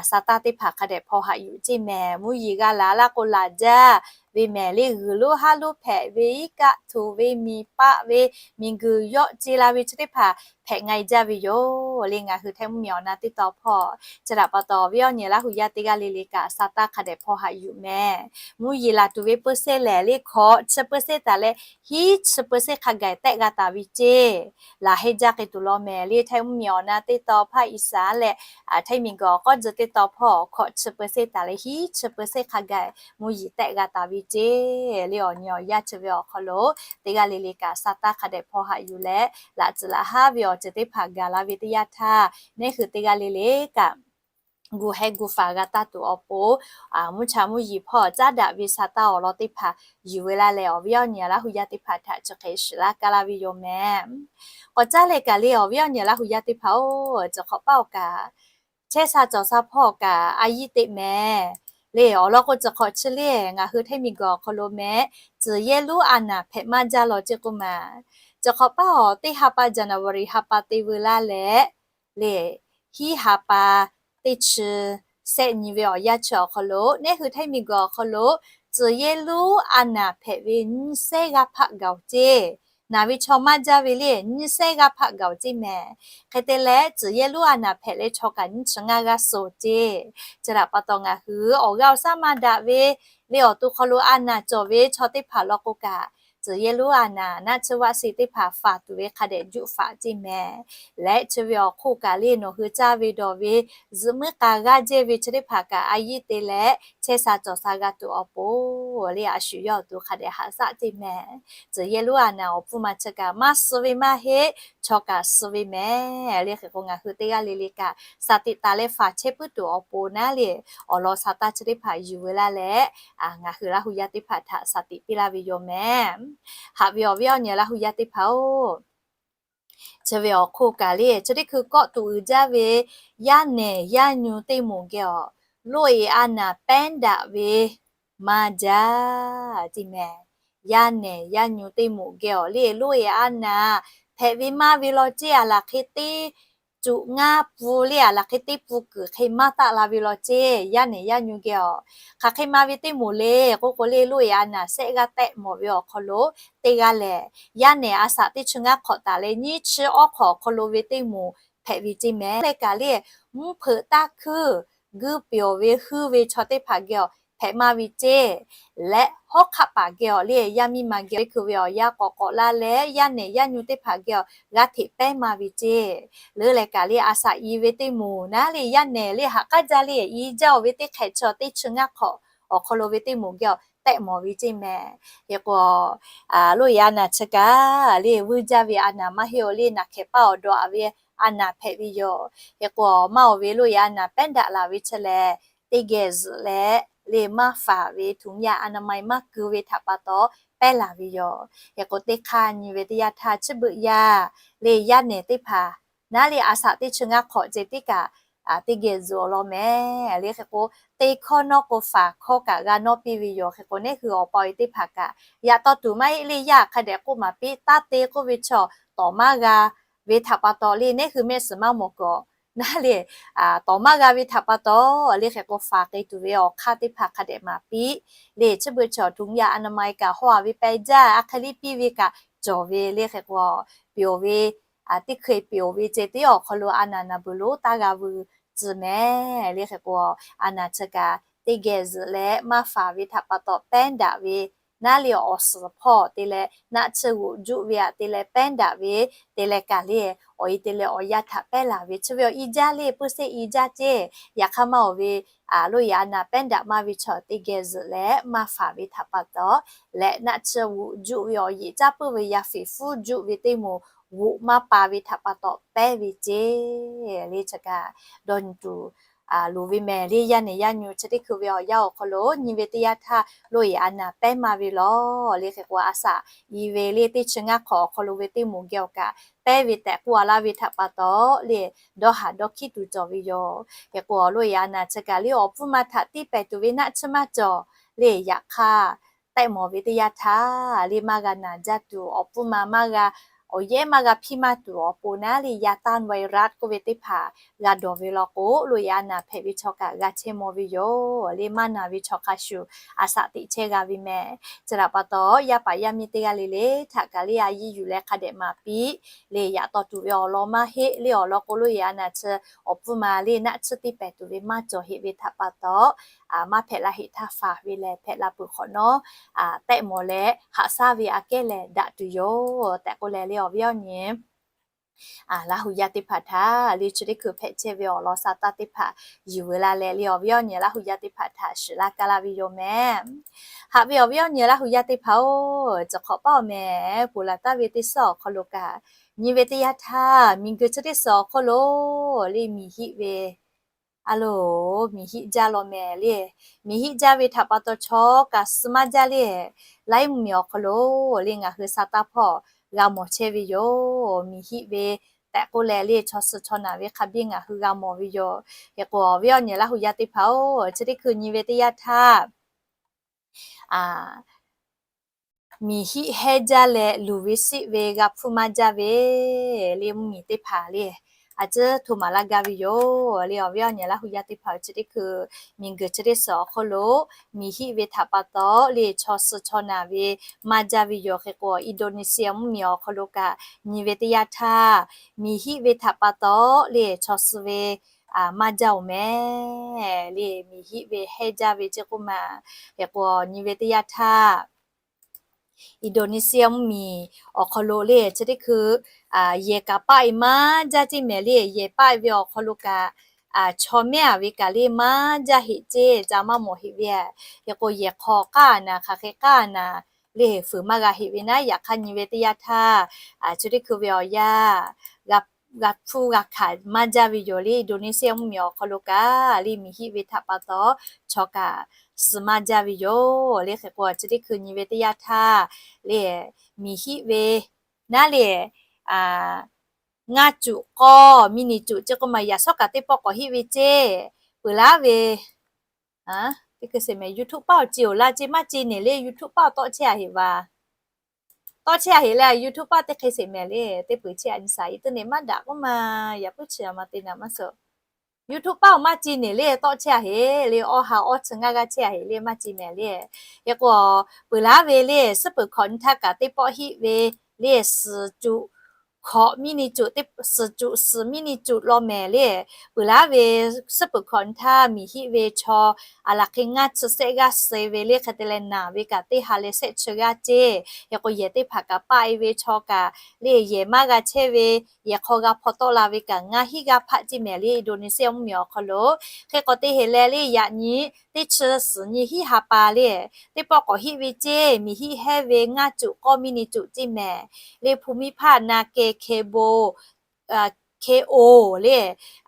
sa taˇ teˇ hpaˍ hk'a dehꞈ hpaw haꞈ yuˬ ceˇ mehˍ. Mvuhˇ yeˬ g'a laˬ laˇ k'o laˬ jaˇ ve mehˍ. Le g'uiˬ lonˉ haˉ lonˉ hpehꞈ ve, iˉ kaˆ hto ve, miˬ paˆ ve, miˬguiˬ yawˆ ce la ve chi teˇ hpaˍ hpehꞈ nga e jaˇ ve yoˬ. Le ngaˬ hui hteˇ mvuhˇ miˬ awˬ na teˇ taw hpawˇ chi htaꞈ pa taw awˬ viˉ awˬ nyi Laˇ hu yaˇ teˇ g'aˇ le le kaꞈ sa taˇ hk'a dehꞈ hpaw haꞈ yuˬ mehˍ. Mvuhˇ yeˬ laˬ tuˬ ve เปอร์เซ็นต์ lehˬ le hkawꞈ chi เปอร์เซ็นต์ taˍ leh hiˉ chi เปอร์เซ็นต์ hk'a gaˬ tehˆ g'a taˍ ve ceˇ. Laˬ heh jaˇ k'ai tuˬ law mehˍ. Le hteˇ mvuhˇ miˬ awˬ na teˇ taw ภาคอีสาน leh hteˇ miˬguiˬ awˬ k'awˉ tcuh teˇ taw hpawˇ hkawꞈ chi เปอร์เซ็นต์ taˍ leh hiˉ chi เปอร์เซ็นต์ hk'a gaˬ mvuhˇ yeˬ tehˆ g'a taˍ ve ceˇ. Le awˬ nyi awˬ yanˇ chi ve awˬ hk'aw lo teˇ g'aˇ le le kaꞈ sa taˇ hk'a dehꞈ hpaw haꞈ yuˬ leh, laꞈ tcuhˍ laꞈ haˉ ve awˬ ceuˬ teˇ hpaˍ gaˬ la ve teˇ yanˇ htaˇ, neˇ hui teˇ g'aˇ le le kaꞈ gu heh gu faˍ g'a taˇ tuˬ awˬ pon, mvuhˇ cha mvuhˇ yeˬ hpawˇ caˉ daꞈ ve sa taˇ awˬ lawn teˇ hpaˍ yuˬ ve laˇ leh, awˬ viˉ awˬ nyi Laˇ hu yaˇ teˇ hpaˍ htaꞈ chi hk'e shiˍ laˇ kaˇ laˇ ve yoˬ mehˍ. K'awꞈ caˉ leh kaꞈ le awˬ viˉ awˬ nyi Laˇ hu yaˇ teˇ hpaˍ-oˬ, chi hk'awꞈ paˆ awˬ kaꞈ chehˇ sha cawˬ sha hpawˇ kaꞈ a yiˇ teꞈ mehˍ. Le awˬ lawn k'o chi hk'awꞈ chi le ngaˬ hui hteˇ miˬguiˬ awˬ hk'aw lo mehˍ, tcuhˍ yehˇ lonˉ a naˍ hpehꞈ maˇ jaˇ law ceˇ k'oˆ ma. Chi hk'awꞈ paˆ awˬ teˇ ha pa January ha pa te veu laˇ leh, le hiˉ ha pa teˇ chi sehˆ nyi ve awˬ yanˇ chi awˬ hk'aw lo neˇ hui hteˇ miˬguiˬ awˬ hk'aw lo tcuhˍ yehˇ lonˉ a naˍ hpehꞈ ve nyiˇ sehˉ g'aˇ hpaˆ gaˬ-oˬ ceˇ. Naˍ ve chaw maˇ jaˇ ve le nyiˇ sehˉ g'aˇ hpaˆ gaˬ-oˬ ceˇ mehˍ. Hk'e te leh tcuhˍ yehˇ lonˉ a naˍ hpehꞈ leh chaw kaꞈ nyiˇ chi ngaˇ g'aˇ suh ceˇ. Chi htaꞈ pa taw ngaˬ hui awˬ g'aˇ awˬ shaˉ maˇ daꞈ ve le awˬ to hk'aw lo a naˍ cawˬ ve chaw teˇ hpaˍ law k'o kaꞈ, tcuhˍ yehˇ lonˉ a naˍ naˆ tsuhˇ vaˆ se teˇ hpaˍ faˍ tuˬ ve hk'a dehꞈ juˆ faˍ ceˇ mehˍ. Leh chi ve awˬ hk'oˆ kaꞈ le nawˬ hui caˇ ve dawˬ ve zuhꞈ muiˉ k'a g'aˇ jehˇ ve chi teˇ hpaˍ kaꞈ a yiˇ te leh chehˇ sha cawˬ sha g'a tuˬ awˬ pon le a shu yawˇ awˬ to hk'a dehꞈ haꞈ shaˆ ceˇ mehˍ. Tcuhˍ yehˇ lonˉ a naˍ awˬ pfuhˇ ma chi kaꞈ maˇ suh ve maˇ heˆ, chaw kaꞈ suh ve mehˍ. Le hk'e k'o ngaˬ hui teˇ g'aˇ le le kaꞈ shaˍ tiꞈ taˍ leh faˍ chehˇ puiˉ tuˬ awˬ pon naˉ le awˬ lawn sa taˇ chi teˇ hpaˍ yuˬ veu laˇ leh, ngaˬ hui Laˇ hu yaˇ teˇ hpaˍ htaꞈ shaˍ tiꞈ piˇ laˇ ve yoˬ mehˍ. Haꞈ ve awˬ viˉ awˬ nyi Laˇ hu yaˇ teˇ hpaˍ-oˬ, chi ve awˬ hk'oˆ kaꞈ le chi teˇ hkui kawˆ tuˬ uiˍ jaˇ ve yaˇ nehˬ yaˇ nyu teˇ moˍ geh awˬ loˇ e a naˍ pehˉ daꞈ ve maˇ jaˇ ceˇ mehˍ. Yaˇ nehˬ yaˇ nyu teˇ moˍ geh awˬ le loˇ e a naˍ hpehꞈ ve maˇ ve law ceˇ. A laˬ hk'e teˇ cuꞈ ngaˇ pfuhˇ le a laˬ hk'e teˇ pfuhˇ kuiˬ hk'e maˇ taˆ la ve law ceˇ. Yaˇ nehˬ yaˇ nyu geh awˬ hk'aˬ hk'e ma ve teˇ moˍ le k'oˆ k'o le loˇ e a naˍ sehˆ g'aˇ tehˆ mawˬ ve awˬ hk'aw lo teˇ g'aˇ lehˬ, yaˇ nehˬ a shaꞈ teˇ chi ngaˇ hk'awꞈ taˍ leh nyiˇ chi awˉ hk'awꞈ awˬ hk'aw lo ve teˇ moˍ hpehꞈ ve ceˇ mehˍ. Leh kaꞈ le mvuhˇ hpeuꞈ taˇ hkuiˇ guˇ peˬ awˬ ve huiˇ ve chaw teˇ hpaˍ geh awˬ hpehꞈ maˇ ve ceˇ. Leh hawˉ hk'aˆ paˍ geh awˬ le yaˇ miˇ ma geh awˬ le hkui ve awˬ yanˇ k'awꞈ k'awꞈ laˇ leh yaˇ nehˬ yaˇ nyu teˇ hpaˍ geh awˬ g'a hteꞈ pehˉ maˇ ve ceˇ. Leuˉ leh kaꞈ le a shaꞈ i ve teˇ moˍ naˉ le yaˇ nehˬ le haꞈ k'aˉ jaˇ le i jaˇ awˬ ve teˇ hk'ehꞈ chi teˇ chi ngaˇ hk'awꞈ awˬ hk'aw lo ve teˇ moˍ geh awˬ tehˆ mawˬ ve ceˇ mehˍ. Hk'e k'o loˇ e a naˍ chi kaꞈ le vuiˇ jaˇ ve a naˍ maˇ heˆ awˬ le naˬ hkehˍ paˇ awˬ dawˬ a ve a naˍ hpehꞈ ve yoˬ. Hk'e k'o maˇ awˬ ve loˇ e a naˍ pehˉ daꞈ laˬ ve chi lehˬ, teˇ geh zuhꞈ leh le maˇ faˍ ve ถุงยางอนามัย maˇ keu ve htaꞈ pa taw pehˉ laˬ ve yoˬ. Hk'e k'o teˇ hk'aˇ nyi ve teˇ yanˇ htaˇ chi beuꞈ yaˇ le yaˇ nehˬ teˇ hpaˍ naˉ le a shaꞈ teˇ chi ngaˇ hk'awꞈ ceh tiˉ kaꞈ teˇ geh zuhꞈ awˬ lawn mehˍ. Le hk'e k'o te hkawˇ nawˉ k'o faˍ hkawˇ kaꞈ g'a nawˇ piˇ ve yoˬ. Hk'e k'o neˇ hui awˬ pa awˬ e teˇ hpaˍ kaꞈ yaꞈ taw tuˬ maˇ heˆ le yaˇ hk'a dehꞈ k'oˆ maˍ piˇ taˇ te k'oˆ ve chaw tawˍ maˇ g'a ve htaꞈ pa taw le neˇ hui mehˆ suhˍ maˇ mawˬ kawꞈ naˉ le, tawˍ maˇ g'a ve htaꞈ pa taw le, hk'e k'o faˍ k'ai tuˬ ve awˬ hk'aˇ teˇ hpaˍ hk'a dehꞈ maˍ piˇ le. Chi beuꞈ chaw ถุงยางอนามัย kaꞈ haw a ve pehˇ jaˇ, a hk'e liˇ piˇ ve kaꞈ cawˬ ve le. Hk'e k'o pyeˬ ve, teˇ hkui pyeˬ ve ceh tiˉ awˬ hk'aw lo a naˍ naˍ beuˬ lonˉ taˇ g'a veu tcuh mehˍ le. Hk'e k'o a naˍ chi kaꞈ teˇ geh zuhꞈ leh maˇ faˍ ve htaꞈ pa taw pehˉ daꞈ ve naˉ le, awˬ suhˍ hpawˇ te leh naˆ tsuhˇ g'oꞈ juˆ ve aꞈ te leh pehˉ daꞈ ve te leh kaꞈ le, awˬ e te leh awˬ yanˇ htaꞈ pehˉ laˬ ve chi ve awˬ i jaˇ le, puiˇ seˆ i jaˇ ceˇ. Yaꞈ hk'aˇ maˇ oˬ ve, loˇ yaꞈ a naˍ pehˉ daꞈ maˇ ve chaw teˇ geh zuhꞈ leh maˇ faˍ ve htaꞈ pa taw leh naˆ tsuhˇ g'oꞈ juˆ ve awˬ yeꞈ caˉ puiˉ ve yaˇ feˍ fuˉ juˆ ve teˇ moˍ g'oꞈ maˇ pa ve htaꞈ pa taw pehˉ ve ceˇ le. Chi kaꞈ dawˇ nyi tuˬ loˍ ve mehˍ le. Yaˇ nehˬ yaˇ nyi chi teˇ hkui ve awˬ yanˇ awˬ hk'aw lo nyi ve teˇ yanˇ htaˇ loˇ yaꞈ a naˍ pehˉ maˇ ve lawˬ le. Hk'e k'o a shaꞈ i ve le teˇ chi ngaˇ hk'awꞈ awˬ hk'aw lo ve teˇ moˍ geh awˬ kaꞈ pehˉ ve tehꞈ k'oˆ a laˇ ve htaꞈ pa taw le, dawˇ haˍ dawˇ hkiˉ tuˬ cawˬ ve yoˬ. Hk'e k'o loˇ yaꞈ a naˍ chi kaꞈ le awˬ pfuhˇ ma htaꞈ tiˇ pehˍ tuˬ ve naˆ tsuhˇ maˇ cawˬ le. Yaꞈ hk'aˇ tehꞈ mawˬ ve teˇ yanˇ htaˇ le maˇ g'a naˍ jaˇ tuˬ, awˬ pfuhˇ ma maˇ g'a, awˬ yehˉ maˇ g'a hpiˇ maˇ tuˬ awˬ pon naˉ le, yaꞈ tanˇ virus k'oˆ ve teˇ hpaˍ g'a dawˬ ve law k'o, loˇ yaꞈ a naˍ hpehꞈ ve chaw kaꞈ g'a chehˇ maw ve yoˬ le. Maˇ naˬ ve chaw hk'a shuˍ a shaꞈ teꞈ chehˇ g'a ve mehˍ. Chi htaꞈ pa taw yaˇ paˍ yaˇ miˇ teˇ g'aˇ le le htaꞈ kaꞈ le a yiˇ yuˬ leh hk'a dehꞈ maˍ piˇ le. Yaꞈ taw tuˬ ve awˬ lawn maˇ heˆ le. Awˬ lawn k'o loˇ yaꞈ a naˍ chi awˬ pfuhˇ ma le naˆ tsuhˇ tiˇ pehˍ tuˬ ve maˇ cawˬ heˆ ve htaꞈ pa taw maˇ hpehꞈ la heˆ htaˇ faˍ ve lehˬ hpehꞈ la peuˬ hk'awꞈ nawˉ, tehꞈ mawˬ leh haꞈ shaˉ ve aꞈ kehˉ lehˬ daꞈ tuˬ yoˬ tehꞈ k'oˆ leh le awˬ viˉ awˬ nyi Laˇ hu yaˇ teˇ hpaˍ htaꞈ le chi teˇ hkui hpehꞈ chehˇ ve awˬ lawn sa taˇ teˇ hpaˍ yuˬ veu la leh le awˬ viˉ awˬ nyi Laˇ hu yaˇ teˇ hpaˍ htaꞈ shiˍ laˇ kaˇ laˇ ve yoˬ mehˍ. Haꞈ ve awˬ viˉ awˬ nyi Laˇ hu yaˇ teˇ hpaˍ-oˬ, ciˬ hk'awꞈ paˉ awˬ mehˍ ponˬ laˬ taˍ ve teˇ suhˉ awˬ hk'aw lo kaꞈ nyi ve teˇ yanˇ htaˇ miˬ guiˬ chi teˇ suhˍ awˬ hk'aw lo le miˬ hiˆ ve a loˬ, miˬ hiˆ jaˇ law mehˍ le. Miˬ hiˆ jaˇ ve htaꞈ pa taw chaw kaꞈ suh maˇ jaˇ le. Laiˉ mvuhˇmiˬ awˬ hk'aw lo le ngaˬ hui sa taˇ hpawˇ g'a mawˬ chehˇ ve yoˬ. Miˬ hiˆ ve tehꞈ k'oˆ leh le chaw suh chaw naˬ ve hk'a biˇ ngaˬ hui g'a mawˬ ve yoˬ. Hk'e k'o awˬ viˉ awˬ nyi Laˇ hu yaˇ teˇ hpaˍ-oˬ, chi teˇ hkui nyi ve teˇ yanˇ htaˇ miˬ hiˆ hehnˇ jaˇ leh luˬ ve siˆ ve g'a hpfuhˇ maˇ jaˇ ve le mvuhˇmiˬ teˇ hpaˍ le a ciˉ hto maˍ laˇ gaˇ ve yoˬ le. Awˬ viˉ awˬ nyi Laˇ hu yaˇ teˇ hpaˍ-oˬ, chi teˇ hkui miˬ guiˬ chi teˇ suhˍ awˬ hk'aw lo miˬ hiˆ ve htaꞈ pa taw le chaw suh chaw naˬ ve maˇ jaˇ ve yoˬ. Hk'e k'o Indonesia mvuhˇmiˬ awˬ hk'aw lo kaꞈ nyi ve teˇ yanˇ htaˇ miˬ hiˆ ve htaꞈ pa taw le chaw suh ve maˇ jaˇ-oˬ mehˍ le. Miˬ hiˆ ve hehnˇ jaˇ ve ceˇ k'oˆ ma. Hk'e k'o nyi ve teˇ yanˇ htaˇ Indonesia mvuhˇmiˬ awˬ hk'aw lo le chi teˇ hkui yehˬ kaꞈ paˆ e maˇ jaˇ ceˇ mehˍ le. Yehˬ paˆ e ve awˬ hk'aw lo kaꞈ chaw mehˉ a ve kaꞈ le maˇ jaˇ heˆ ceˇ, ca maˇ mawˬ heˆ ve. Hk'e k'o yehˬ hk'aw k'aˉ a naˍ, hk'aˬ hk'e k'aˉ a naˍ le fuiˍ maˇ g'a heˆ ve naˉ, yaꞈ hk'aˇ nyi ve teˇ yanˇ htaˇ chi teˇ hkui ve awˬ yanˇ g'a hpfuhˇ g'a hkanˍ maˇ jaˇ ve yoˬ le. Indonesia mvuhˇmiˬ awˬ hk'aw lo kaꞈ le miˬ hiˆ ve htaꞈ pa taw chaw kaꞈ suh maˇ jaˇ ve yoˬ le. Hk'e k'o chi teˇ hkui nyi ve teˇ yanˇ htaˇ le miˬ hiˆ ve naˉ le ngaˇ cuꞈ k'awˇ miˇ ni cuꞈ ceˇ k'oˆ ma yaꞈ shawˉ kaꞈ teˇ pawˆ k'awꞈ hiˆ ve ceˇ. Peuˬ laˉ ve teˇ hkui seˍ mehˍ YouTube paˆ awˬ ce-oˬ laˇ ceˇ maˇ ce nehˬ le YouTube paˆ tawˆ chehˇ a heꞈ va. Tawˆ chehˇ a heꞈ le YouTube paˆ teˇ hk'e seˍ mehˍ le teˇ peuˬ chehˇ a nyi shaˍ i teˇ nehˬ maˇ daꞈ k'oˆ ma. Yaꞈ puiˉ chi a ma te naˍ maˇ suh YouTube paˆ-oˬ maˇ ce nehˬ le tawˆ chehˇ a heꞈ le awˇ ha awˇ chi ngaˇ g'aˇ chehˇ a heꞈ le maˇ ce mehˍ le. Hk'e k'o peuˬ laˉ ve le suhˉ peuˬ hkawꞈ nyi htaˇ kaꞈ teˇ pawˆ hiˆ ve le suhˍ cuꞈ hkawꞈ miˇ ni cuꞈ, suhˍ cuꞈ suhˍ miˇ ni cuꞈ law mehˍ le. Peuˬ laˉ ve suhˉ peuˬ hkawꞈ nyi htaˇ miˬ hiˆ ve chaw a laˬ hk'e ngaˇ chi sehˆ g'aˇ suh ve le hk'e te leh naˬ ve kaꞈ teˇ ha leh sehˆ chi g'aˇ ceˇ. Hk'e k'o yehˬ teˇ hpaˍ kaꞈ paˆ e ve chaw kaꞈ le yehˬ maˇ g'a chehˇ ve yehˬ hk'aw g'a hpaw tawˆ la ve kaꞈ ngaˇ hiˆ g'aˇ hpaˆ ceˇ mehˍ le Indonesia mvuhˇmiˬ awˬ hk'aw lo. Hk'e k'o te heꞈ leh le yaꞈ nyi teˇ chi suhˍ nyi hiˆ ha pa le teˇ pawˆ k'awꞈ hiˆ ve ceˇ. Miˬ hiˆ hehnˇ ve ngaˇ cuꞈ k'awˇ miˇ ni cuꞈ ceˇ mehˍ le. ภูมิภาค นาเก เคโบ เคโอ le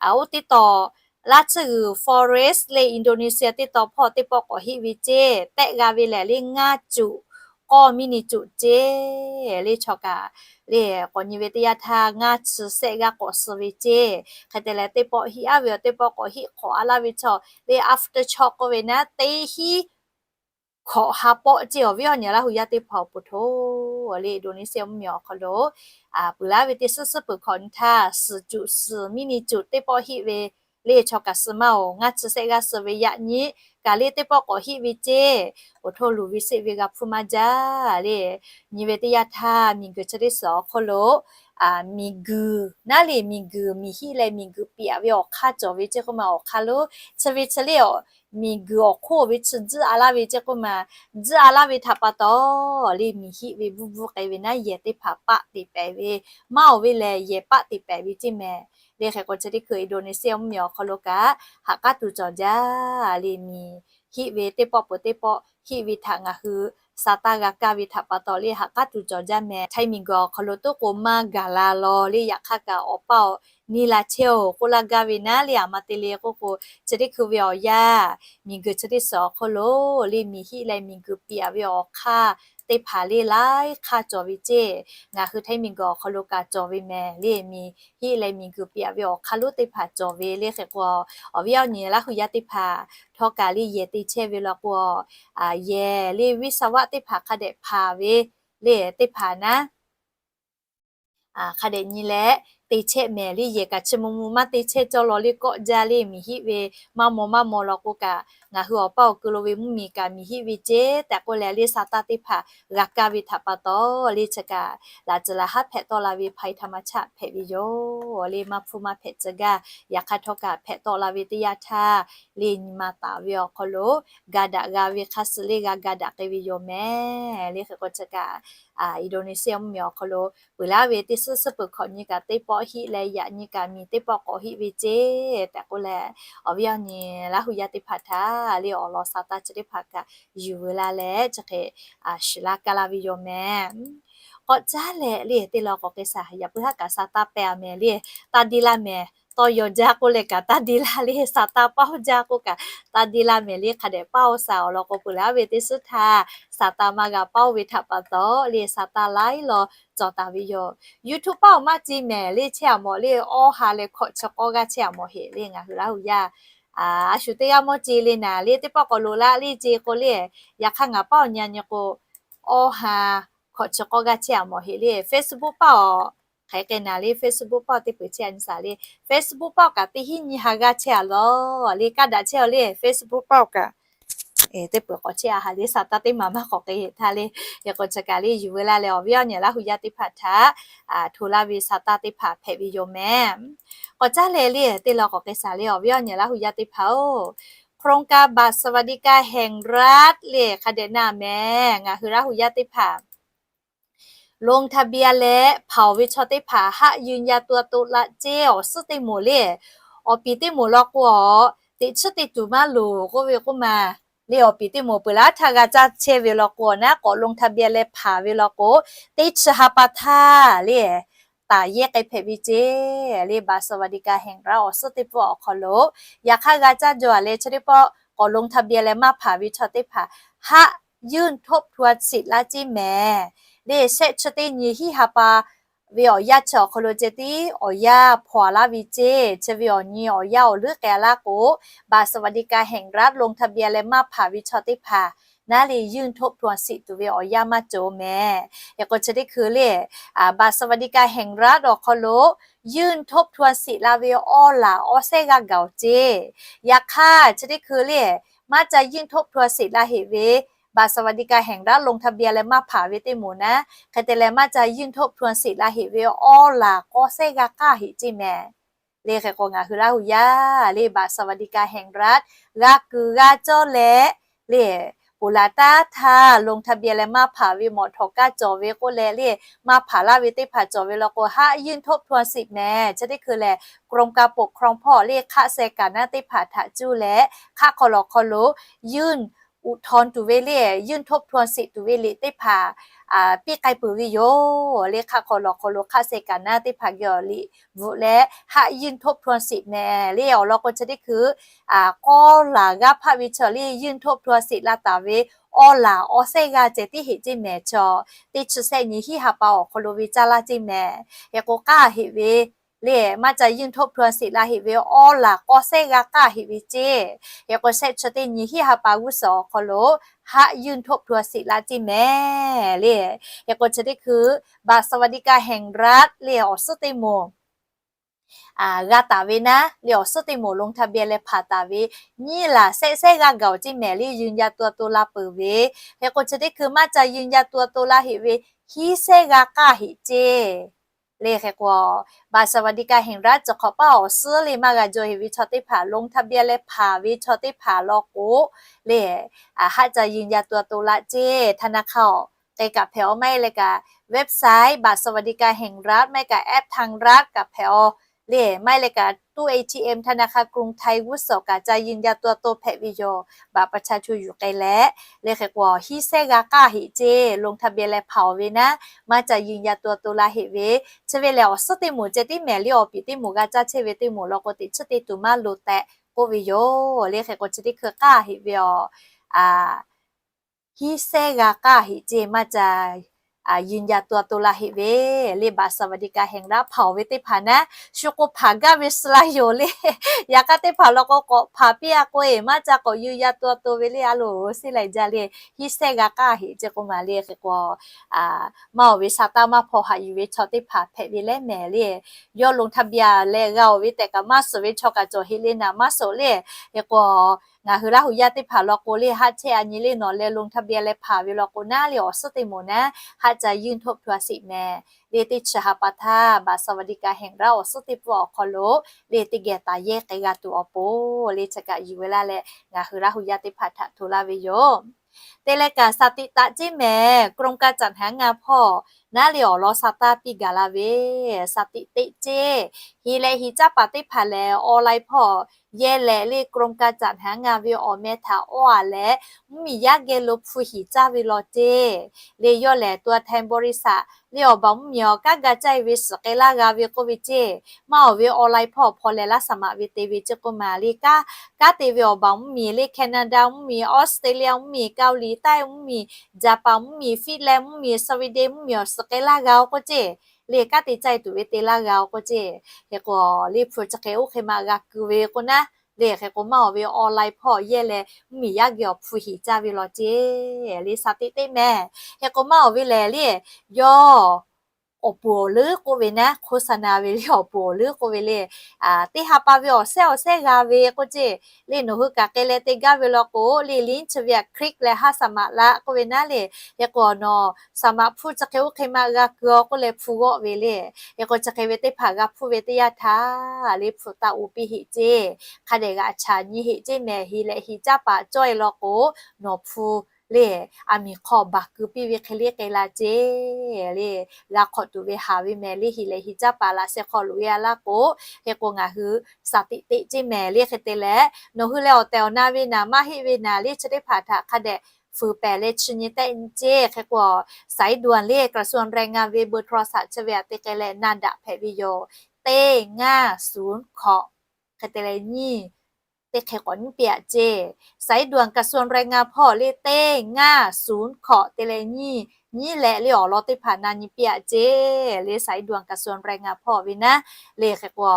oˇ teˇ taw laˇ tsuhˇ g'uiˬ Flores le Indonesia teˇ taw hpawˇ teˇ pawˆ k'awꞈ hiˆ ve ceˇ. Tehˆ g'a ve lehˬ le ngaˇ cuꞈ k'awˇ miˇ ni cuꞈ ceˇ le chaw kaꞈ le k'awꞈ nyi ve teˇ yanˇ htaˇ ngaˇ chi sehˆ g'aˇ k'awꞈ suh ve ceˇ. Hk'e te leh teˇ pawˆ hiˆ aˉ ve awˬ teˇ pawˆ k'awꞈ hiˆ hk'awꞈ a laˇ ve chaw le aftershock k'oˆ ve naˉ teˇ hiˆ hkawꞈ ha pawˆ ceˇ awˬ viˉ awˬ nyi Laˇ hu yaˇ teˇ hpaˍ awˬ pon htoꞈ yoˬ le. Indonesia mvuhˇmiˬ awˬ hk'aw lo peuˬ laˇ ve teˇ suhˉ suhˉ peuˬ hkawꞈ nyi htaˇ, suhˍ cuꞈ suhˍ miˇ ni cuꞈ teˇ pawˆ hiˆ ve le chaw kaꞈ suh maˇ-oˬ. Ngaˇ chi sehˆ g'aˇ suh ve yaꞈ nyi kaꞈ le teˇ pawˆ k'awꞈ hiˆ ve ceˇ. Oˇ htoˇ luˬ ve seˆ ve g'a hpuˇ maˇ jaˇ le. Nyi ve teˇ yanˇ htaˇ miˬguiˬ chi teˇ suhˍ awˬ hk'aw lo miˬguiˬ naˉ le miˬguiˬ miˬ hiˆ leh miˬguiˬ piˍ-aꞈ ve awˬ hk'aˇ cawˬ ve ceˇ k'oˆ ma awˬ hk'aˇ lo chi ve chi le miˬguiˬ awˬ hk'oˆ ve chi tzuhˆ a laˇ ve ceˇ k'oˆ ma, tzuhˆ a laˇ ve htaꞈ pa taw le miˬ hiˆ ve bvuhˇ bvuhˇ k'ai ve naˉ yehˬ teˇ hpaˍ paˆ te pehˍ ve, maˇ-oˬ ve lehˬ yehˬ paˆ te pehˍ ve ceˇ mehˍ. Le hk'e k'o chi teˇ hkui Indonesia mvuhˇmiˬ awˬ hk'aw lo kaꞈ ha k'aˉ tuˬ cawˬ jaˇ le miˬ hiˆ ve teˇ pawˆ peuˬ teˇ pawˆ hiˆ ve htaꞈ ngaˬ hui sa taˇ g'a kaˇ ve htaꞈ pa taw le ha k'aˉ tuˬ cawˬ jaˇ mehˍ. Htaiˇ miˬguiˬ awˬ hk'aw lo toˉ k'o maˇ gaˬ la law le yaꞈ hk'aˇ kaꞈ awˬ paˇ awˬ nyi la chehˇ-oˬ k'oˆ laˇ gaˇ ve naˉ le aˬ ma te le k'oˆ k'o, chi teˇ hkui ve awˬ yanˇ miˬguiˬ chi teˇ suhˍ awˬ hk'aw lo le miˬ hiˆ leh miˬguiˬ piˍ-aꞈ ve awˬ hk'aˇ teˇ hpaˍ le laiˉ hk'aˇ cawˬ ve ceˇ. Ngaˬ hui Htaiˇ miˬguiˬ awˬ hk'aw lo kaꞈ cawˬ ve mehˍ le miˬ hiˆ leh miˬguiˬ piˍ-aꞈ ve awˬ hk'aˇ lonˉ teˇ hpaˍ cawˬ ve le hk'e k'o, awˬ viˉ awˬ nyi Laˇ hu yaˇ teˇ hpaˍ htawˇ kaꞈ le yehˬ te chehˇ ve law k'o, yehˬ le viˉ sa vaˆ teˇ hpaˍ hk'a dehꞈ hpaˍ ve le teˇ hpaˍ naˉ hk'a dehꞈ nyi leh te chehˇ mehˍ le yehˬ kaꞈ chi mvuh mvuh maˇ te chehˇ cawˇ law le kawˆ jaˇ le miˬ hiˆ ve maˇ maw maˇ maw law k'o kaꞈ ngaˬ hui awˬ paˇ awˬ keu lo ve mvuhˇmiˬ kaꞈ miˬ hiˆ ve ceˇ tehꞈ k'oˆ leh le sa taˇ teˇ hpaˍ g'a kaˇ ve htaꞈ pa taw le chi kaꞈ laꞈ tcuh laꞈ haˉ hpehꞈ tawˆ la ve ภัยธรรมชาติ hpehꞈ ve yoˬ le maˇ hpfuhˇ maˇ hpehꞈ tcuh gaˇ. Yaꞈ hk'aˇ htawˇ kaꞈ hpehꞈ tawˆ la ve teˇ yanˇ htaˇ le nyi ma taˍ ve awˬ hk'aw lo ga daꞈ g'a ve hk'a suh le g'a ga daꞈ k'ai ve yoˬ mehˍ. Le hk'e k'o chi kaꞈ Indonesia mvuhˇmiˬ awˬ hk'aw lo peuˬ laˇ ve teˇ suhˉ suhˉ peuˬ hkawꞈ nyi kaꞈ teˇ pawˆ hiˆ leh yaꞈ nyi kaꞈ miˬ teˇ pawˆ k'awꞈ hiˆ ve ceˇ tehꞈ k'oˆ leh, awˬ viˉ awˬ nyi Laˇ hu yaˇ teˇ hpaˍ htaꞈ le awˬ lawn sa taˇ chi teˇ hpaˍ kaꞈ yuˬ veu la leh chi hk'e shiˍ laˇ kaˇ laˇ ve yoˬ mehˍ. K'awꞈ caˉ leh le teˇ law k'awꞈ k'ai shaˍ yaꞈ puiˉ haˉ kaꞈ sa taˇ pehˍ-a mehˍ le, taˇ deˇ laˇ mehˍ. Tawˇ yaw jaˇ k'oˆ leh kaꞈ taˇ deˇ laˇ le, sa taˇ paˇ jaˇ k'oˆ kaꞈ taˇ deˇ laˇ mehˍ le. Hk'a dehꞈ paˇ-oˬ shaˍ awˬ lawn k'o peuˬ laˇ ve teˇ suhˉ htaˇ sa taˇ maˇ g'a paˇ-oˬ ve htaꞈ pa taw le sa taˇ laiˉ law cawˬ taˍ ve yoˬ. YouTube paˇ-oˬ maˇ ce mehˍ le chehˇ-a mawˬ le, awˇ ha leh hkawꞈ chi k'awˇ g'aˇ chehˇ-a mawˬ heꞈ le ngaˬ hui Laˇ hu yaˇ a shu teˇ g'aˇ mawˇ ce le naˍ le teˇ pawˆ k'awꞈ loꞈ laˇ le ce k'o le, yaꞈ hk'aˇ ngaˬ paˇ awˬ nyi nyi k'o awˇ ha hkawꞈ chi k'awˇ g'aˇ chehˇ-a mawˬ heꞈ le. Facebook paˇ-oˬ hk'aˬ hk'e naˍ le Facebook paˇ teˇ peuˬ chehˇ-a nyi shaˍ le. Facebook paˇ-oˬ kaꞈ teˇ hinˉ nyi ha g'aˇ chehˇ-a lawˬ le kaˇ daꞈ chehˇ-a le. Facebook paˇ-oˬ kaꞈ teˇ peuˬ k'awꞈ chehˇ-a ha le sa taˇ teˇ maˬ maˇ k'awꞈ k'ai heꞈ htaˇ le. Hk'e k'o chi kaꞈ le yuˬ veu laˇ leh awˬ viˉ awˬ nyi Laˇ hu yaˇ teˇ hpaˍ htaꞈ hto laˇ ve sa taˇ teˇ hpaˍ hpehꞈ ve yoˬ mehˍ. K'awꞈ caˉ leh le teˇ law k'awꞈ k'ai shaˍ le awˬ viˉ awˬ nyi Laˇ hu yaˇ teˇ hpaˍ-oˬ, โครงการบัตรสวัสดิการแห่งรัฐ le hk'a dehꞈ na mehˍ ngaˬ hui Laˇ hu yaˇ teˇ hpaˍ ลงทะเบียน leh hpanˍ-oˬ ve chaw teˇ hpaˍ ยืนยันตัวตน laˇ ceˇ awˬ suhˉ teˇ moˍ le, awˬ piˍ teˇ moˍ law k'o-a teꞈ chiˉ te tuˬ maˇ loˍ k'oˆ ve k'oˆ ma le. Awˬ piˍ teˇ moˍ peuˬ laˇ htaˇ g'a caˇ chehˇ ve law k'o naˉ k'awꞈ ลงทะเบียน leh hpanˍ ve law k'o teˇ chi ha pa htaˇ le taˍ yehˇ k'ai hpehꞈ ve ceˇ le บัตรสวัสดิการแห่งรัฐ awˬ suhˉ teˇ pawˆ awˬ hk'aw lo. Yaꞈ hk'aˇ g'a caˇ jaw-a leh chi teˇ pawˆ k'awꞈ ลงทะเบียน leh maˇ hpanˍ ve chaw teˇ hpaˍ หากยื่นทบทวนสิทธิ์ laˇ ceˇ mehˍ le. Shehˆ chi teˇ nyi hiˉ ha pa ve awˬ yanˇ chi awˬ hk'aw lo ceh tiˉ awˬ yanˇ hpaw-a laˇ ve ceˇ. Chi ve awˬ nyi awˬ yanˇ awˬ leuˉ k'ai-a laˇ k'o บัตรสวัสดิการแห่งรัฐ ลงทะเบียน leh maˇ hpanˍ ve chaw teˇ hpaˍ naˉ le ยื่นทบทวนสิทธิ์ tuˬ ve awˬ yanˇ maˇ cawˬ mehˍ. Hk'e k'o chi teˇ hkui le บัตรสวัสดิการแห่งรัฐ awˬ hk'aw lo ยื่นทบทวนสิทธิ์ laˇ ve awˇ laˬ awˇ sehˉ g'aˇ gaˬ-oˬ ceˇ. Yaꞈ hk'aˇ chi teˇ hkui le maˇ ca ยื่นทบทวนสิทธิ์ laˇ heꞈ ve บัตรสวัสดิการแห่งรัฐ ลงทะเบียน leh maˇ hpanˍ ve teˇ moˍ naˉ hk'e te leh maˇ ca ยื่นทบทวนสิทธิ์ laˇ heꞈ ve awˇ laˬ k'awˇ sehˉ g'aˇ k'aˇ heꞈ ceˇ mehˍ. Le hk'e k'o ngaˬ hui Laˇ hu yaˇ le บัตรสวัสดิการแห่งรัฐ g'a kuiˬ g'a cawˇ leh le ponˬ laˬ taˉ htaˇ ลงทะเบียน leh maˇ hpanˍ ve mawꞈ htawꞈ kaˇ cawˬ ve k'oˆ leh le maˇ hpanˍ laˇ ve teˇ hpaˍ cawˬ ve law k'o หากยื่นทบทวนสิทธิ์ mehˍ. Chi teˇ hkui lehˬ กรมการปกครอง hpawˇ le hk'aˆ seh kaˍ naˉ teˇ hpaˍ htaꞈ cuˇ leh hk'aˆ hk'aw lawˬ hk'aw lo ยื่นอุทธรณ์ tuˬ ve le ยื่นทบทวนสิทธิ์ tuˬ ve liꞈ teˇ hpaˍ piˇ k'ai peuˬ ve yoˬ le. Hk'aˆ hk'aw lawˬ hk'aw lo hk'aˆ seh kaˍ naˉ teˇ hpaˍ geh awˬ liꞈ bvuhꞈ leh หากยื่นทบทวนสิทธิ์ mehˍ le awˬ lawn k'o chi teˇ hkui k'awˇ laˬ g'aˇ hpaˆ ve chaw le ยื่นทบทวนสิทธิ์ laˇ taˍ ve awˇ laˬ awˇ sehˉ g'aˇ ceh tiˉ heꞈ ceˇ mehˍ. Chaw teˇ chi sehˆ nyi hiˉ ha pa awˬ hk'aw lo ve caˇ laˇ ceˇ mehˍ. Hk'e k'o k'aˇ heꞈ ve le, maˇ ca ยื่นทบทวนสิทธิ์ la heꞈ ve awˇ laˬ k'awˇ sehˉ g'a k'aˇ heꞈ ve ceˇ. Hk'e k'o shehˆ chi teˇ nyi hiˆ ha pa g'uˇ suhˍ awˬ hk'aw lo haˆ ยื่นทบทวนสิทธิ์ la ceˇ mehˍ le. Hk'e k'o chi teˇ hkui บัตรสวัสดิการแห่งรัฐ le awˬ suhˉ teˇ moˍ g'a taˍ ve naˉ le, awˬ suhˉ teˇ moˍ ลงทะเบียน leh hpanˍ taˍ ve nyiˇ laˬ shehˆ sehˉ g'a gaˬ-oˬ ceˇ mehˍ le, ยืนยันตัวตน la peuˬ ve. Hk'e k'o chi teˇ hkui maˇ ca ยืนยันตัวตน la heꞈ ve hiˉ sehˉ g'a k'aˇ heꞈ ceˇ. Le hk'e k'o บัตรสวัสดิการแห่งรัฐ chi hk'awꞈ paˇ awˬ suhˉ le maˇ g'a jaw heꞈ ve chaw teˇ hpaˍ ลงทะเบียน leh hpanˍ ve chaw teˇ hpaˍ law k'o le, haˆ ca ยืนยันตัวตน la ceˇ. ธนาคาร awˬ k'ai kaꞈ hpehꞈ-aw, maˇ heˆ leh kaꞈ website บัตรสวัสดิการแห่งรัฐ maˇ heˆ kaꞈ แอปทางรัฐ kaꞈ hpehꞈ-aw le, maˇ heˆ leh kaꞈ ตู้ เอทีเอ็ม ธนาคารกรุงไทย g'uˇ suhˍ awˬ kaꞈ ca ยืนยันตัวตน hpehꞈ ve yoˬ. บัตรประชาชน yuˬ k'ai leh, le hk'e k'o hiˉ sehˉ g'a k'aˇ heꞈ ceˇ. ลงทะเบียน leh hpanˍ-oˬ ve naˉ, maˇ ca ยืนยันตัวตน la heꞈ ve. Chi ve lehˬ awˬ suhˉ teˇ moˍ ceh tiˉ mehˍ le, awˬ piˍ teˇ moˍ g'a caˇ chehˇ ve teˇ moˍ law k'o teꞈ chiˇ te tuˬ maˇ loˍ tehꞈ k'oˆ ve yoˬ. Le hk'e k'o chi teˇ hkui k'aˇ heꞈ ve awˬ hiˉ sehˉ g'a k'aˇ heꞈ ceˇ, maˇ ca ยืนยันตัวตน la heꞈ ve le. บัตรสวัสดิการแห่งรัฐ hpanˍ-oˬ ve teˇ hpaˍ naˉ, shu k'o hpanˍ gaˇ ve suh la yoˬ le. Yaꞈ hk'aˇ teˇ hpaˍ law k'o k'awꞈ hpanˍ piˇ-a k'o e, maˇ ca k'awꞈ ยืนยันตัวตน ve le, a loˍ seˉ laiˬ jaˇ le. Hiˉ sehˉ g'a k'aˇ heꞈ ceˇ k'oˆ ma le. Hk'e k'o maˇ-oˬ ve sa taˇ maˇ hpaw haꞈ yuˬ ve chaw teˇ hpaˍ hpehꞈ ve leh mehˍ le, yawˇ ลงทะเบียน leh g'a-oˬ ve tehꞈ kaꞈ maˇ suhˍ ve chaw kaꞈ cawˬ heꞈ le naˍ, maˇ suhˍ le. Hk'e k'o ngaˬ hui Laˇ huˍ yaˇ teˇ hpaˍ law k'o le, haˆ chehˇ a nyi le nawˬ leh ลงทะเบียน leh hpanˍ ve law k'o naˉ le, awˬ suhˉ teˇ moˍ naˉ haˆ ca ยื่นทบทวนสิทธิ์ mehˍ le. Teˇ chi ha pa htaˇ บัตรสวัสดิการแห่งรัฐ awˬ suhˉ teˇ pawˆ awˬ hk'aw lo le teˇ geh taˍ yehˇ k'ai g'a tuˬ awˬ pon le, chi kaꞈ yuˬ ve laˇ leh ngaˬ hui Laˇ huˍ yaˇ teˇ hpaˍ htaꞈ hto laˇ ve yoˬ. Te leh kaꞈ สถิติ ceˇ mehˍ, กรมการจัดหางาน hpawˇ naˉ le awˬ lawn sa taˇ piˇ gaˬ la ve, สถิติ ceˇ. Heˍ leh heˍ caˇ paˍ teˇ hpaˍ lehˬ, online hpawˇ yehˇ leh le กรมการจัดหางาน ve awˬ meh htaꞈ awˇ-a leh, mvuhˇmiˬ yaˇ geh lo hpu hiˍ caˇ ve law ceˇ. Le yawˇ lehˬ ตัวแทนบริษัท le awˬ baˬ mvuhˇmiˬ awˬ kanˉ ga caˇ e ve suhˍ k'ai laˇ g'a ve k'oˆ ve ceˇ. Maˇ-oˬ ve online hpawˇ hpaw leh laˇ saˍ maꞈ ve te ve ceˇ k'oˆ ma le, kanˉ kanˉ te ve awˬ baˬ mvuhˇmiˬ le Canada mvuhˇmiˬ, Australia mvuhˇmiˬ, เกาหลีใต้ mvuhˇmiˬ, Japan mvuhˇmiˬ, Finland mvuhˇmiˬ, Sweden mvuhˇmiˬ awˬ suhˍ k'ai laˇ g'a-oˬ k'oˆ ceˇ. Le kanˉ te caˇ e tuˬ ve te laˇ g'a-oˬ k'oˆ ceˇ. Hk'e k'o le hpu chi hk'e oˇ hk'e ma g'a ku ve k'o naˉ, le hk'e k'o maˇ-oˬ ve online hpawˇ yehˇ leh mvuhˇmiˬ yaˇ geh awˬ hpu hiˍ caˇ ve law ceˇ. Le สถิติ mehˍ. Hk'e k'o maˇ-oˬ ve lehˬ le, yawˇ awˬ poˍ awˬ leuˉ k'oˆ ve naˉ, โฆษณา ve le awˬ poˍ awˬ leuˉ k'oˆ ve le, teˇ ha pa ve awˬ sehˉ awˬ sehˉ g'a ve k'oˆ ceˇ. Le nawˬ hui kaꞈ k'ai leh te gaˇ ve law k'o le, link chi ve htaꞈ click leh haˆ saˍ maꞈ laˇ k'oˆ ve naˉ le. Hk'e k'o nawˬ saˍ maꞈ hpu chi hk'e oˇ hk'e ma g'a ku-aw k'oˆ leh hpu g'awˆ ve le. Hk'e k'o chi hk'e ve teˇ hpaˍ g'a hpuˇ ve teˇ yanˇ htaˇ le hpu taˇ uˍ piˇ heꞈ ceˇ. Hk'a dehꞈ g'aꞈ chaꞈ nyi heꞈ ceˇ mehˍ. Heˍ leh heˍ caˇ paˍ cawˇ e law k'o, nawˬ hpu le aˬ miˍ hk'aw baˬ ku piˇ ve hk'e le k'ai la ceˇ. Le g'a hk'awꞈ tuˬ ve haˍ ve mehˍ le, heˍ leh heˍ caˇ paˍ laꞈ sheh hk'aw loꞈ e-a laˇ k'o, hk'e k'o ngaˬ hui สถิติ ceˇ mehˍ le. Hk'e te leh nawˬ hui leh awˬ tehˬ awˬ na ve naˍ, maˇ heˆ ve naˍ le, chi teˇ hpaˍ htaꞈ hk'a dehꞈ fuiˍ pehˍ leh chi nyi tehˆ ceˇ. Hk'e k'o สายด่วน le กระทรวงแรงงาน ve เบอร์โทรศัพท์ chi ve htaꞈ te k'ai leh na daꞈ hpehꞈ ve yoˬ. Teˇ ngaˇ suˍ hkawꞈ hk'e te leh nyiˇ, teˇ hk'e k'awꞈ nyiˇ piˇ-a ceˇ. สายด่วน กระทรวงแรงงาน hpawˇ le teˇ ngaˇ suˍ hkawꞈ te leh nyiˇ, nyiˇ leh le awˬ lawn teˇ hpaˍ na nyi piˇ-a ceˇ. Le สายด่วน กระทรวงแรงงาน hpawˇ ve naˉ le hk'e k'o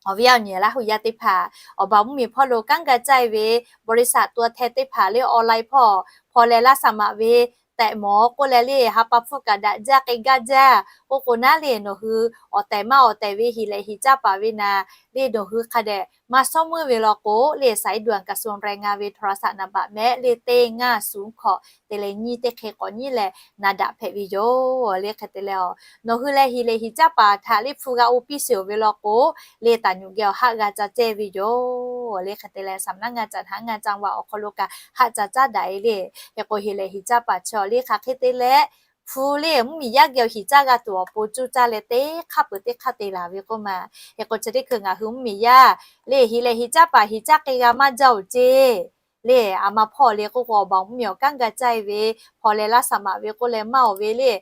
awˬ viˉ awˬ nyi Laˇ huˍ yaˇ teˇ hpaˍ, awˬ baˬ mvuhˇmiˬ hpawˇ lo kanˉ ga caˇ e ve บริษัท ตัวแทน teˇ hpaˍ le online hpawˇ hpaw leh laˇ saˍ maꞈ ve tehꞈ mawˬ k'oˆ leh le ha pa hpfuhˇ kaꞈ daꞈ jaˇ k'ai gaˇ jaˇ. Oˇ k'o naˉ le nawˬ hui awˬ tehˬ maˇ awˬ tehˬ ve heˍ leh heˍ caˇ paˍ ve naˍ le nawˬ hui hk'a dehꞈ maˇ shawˉ meuˇ ve law k'o le สายด่วน กระทรวงแรงงาน ve โทรศัพท์ นามบัตร mehˍ le teˇ ngaˇ suˍ hkawꞈ te leh nyiˇ, teˇ hk'e k'awꞈ nyiˇ leh na daꞈ hpehꞈ ve yoˬ. Le hk'e te leh nawˬ hui leh heˍ leh heˍ caˇ paˍ htaꞈ le hpu g'a oˇ piˇ sheˍ-oˬ ve law k'o le taˍ nyuꞈ geh awˬ haˆ g'a ca cehˇ ve yoˬ. Le hk'e te leh สำนักงานจัดหางานจังหวัด awˬ hk'aw lo kaꞈ haˆ ca caˉ daꞈ e le. Hk'e k'o heˍ leh heˍ caˇ paˍ chi awˬ le hk'aˬ hk'e te leh hpu le mvuhˇmiˬ yaˇ geh awˬ hiˍ caˇ g'a tuˬ awˬ pon cuˇ caˇ leh teˇ hk'aˇ peuˬ teˇ hk'aˇ te laˬ ve k'oˆ ma. Hk'e k'o chi teˇ hkui ngaˬ hui mvuhˇmiˬ yaˇ le heˍ leh heˍ caˇ paˍ heˍ caˇ k'ai g'a maˇ jaˇ-oˬ ceˇ. Le aˬ ma hpawˇ le k'oˆ k'o awˬ baˬ mvuhˇmiˬ awˬ kanˉ ga caˇ e ve hpaw leh laˇ saˍ maꞈ ve k'oˆ leh maˇ awˬ ve le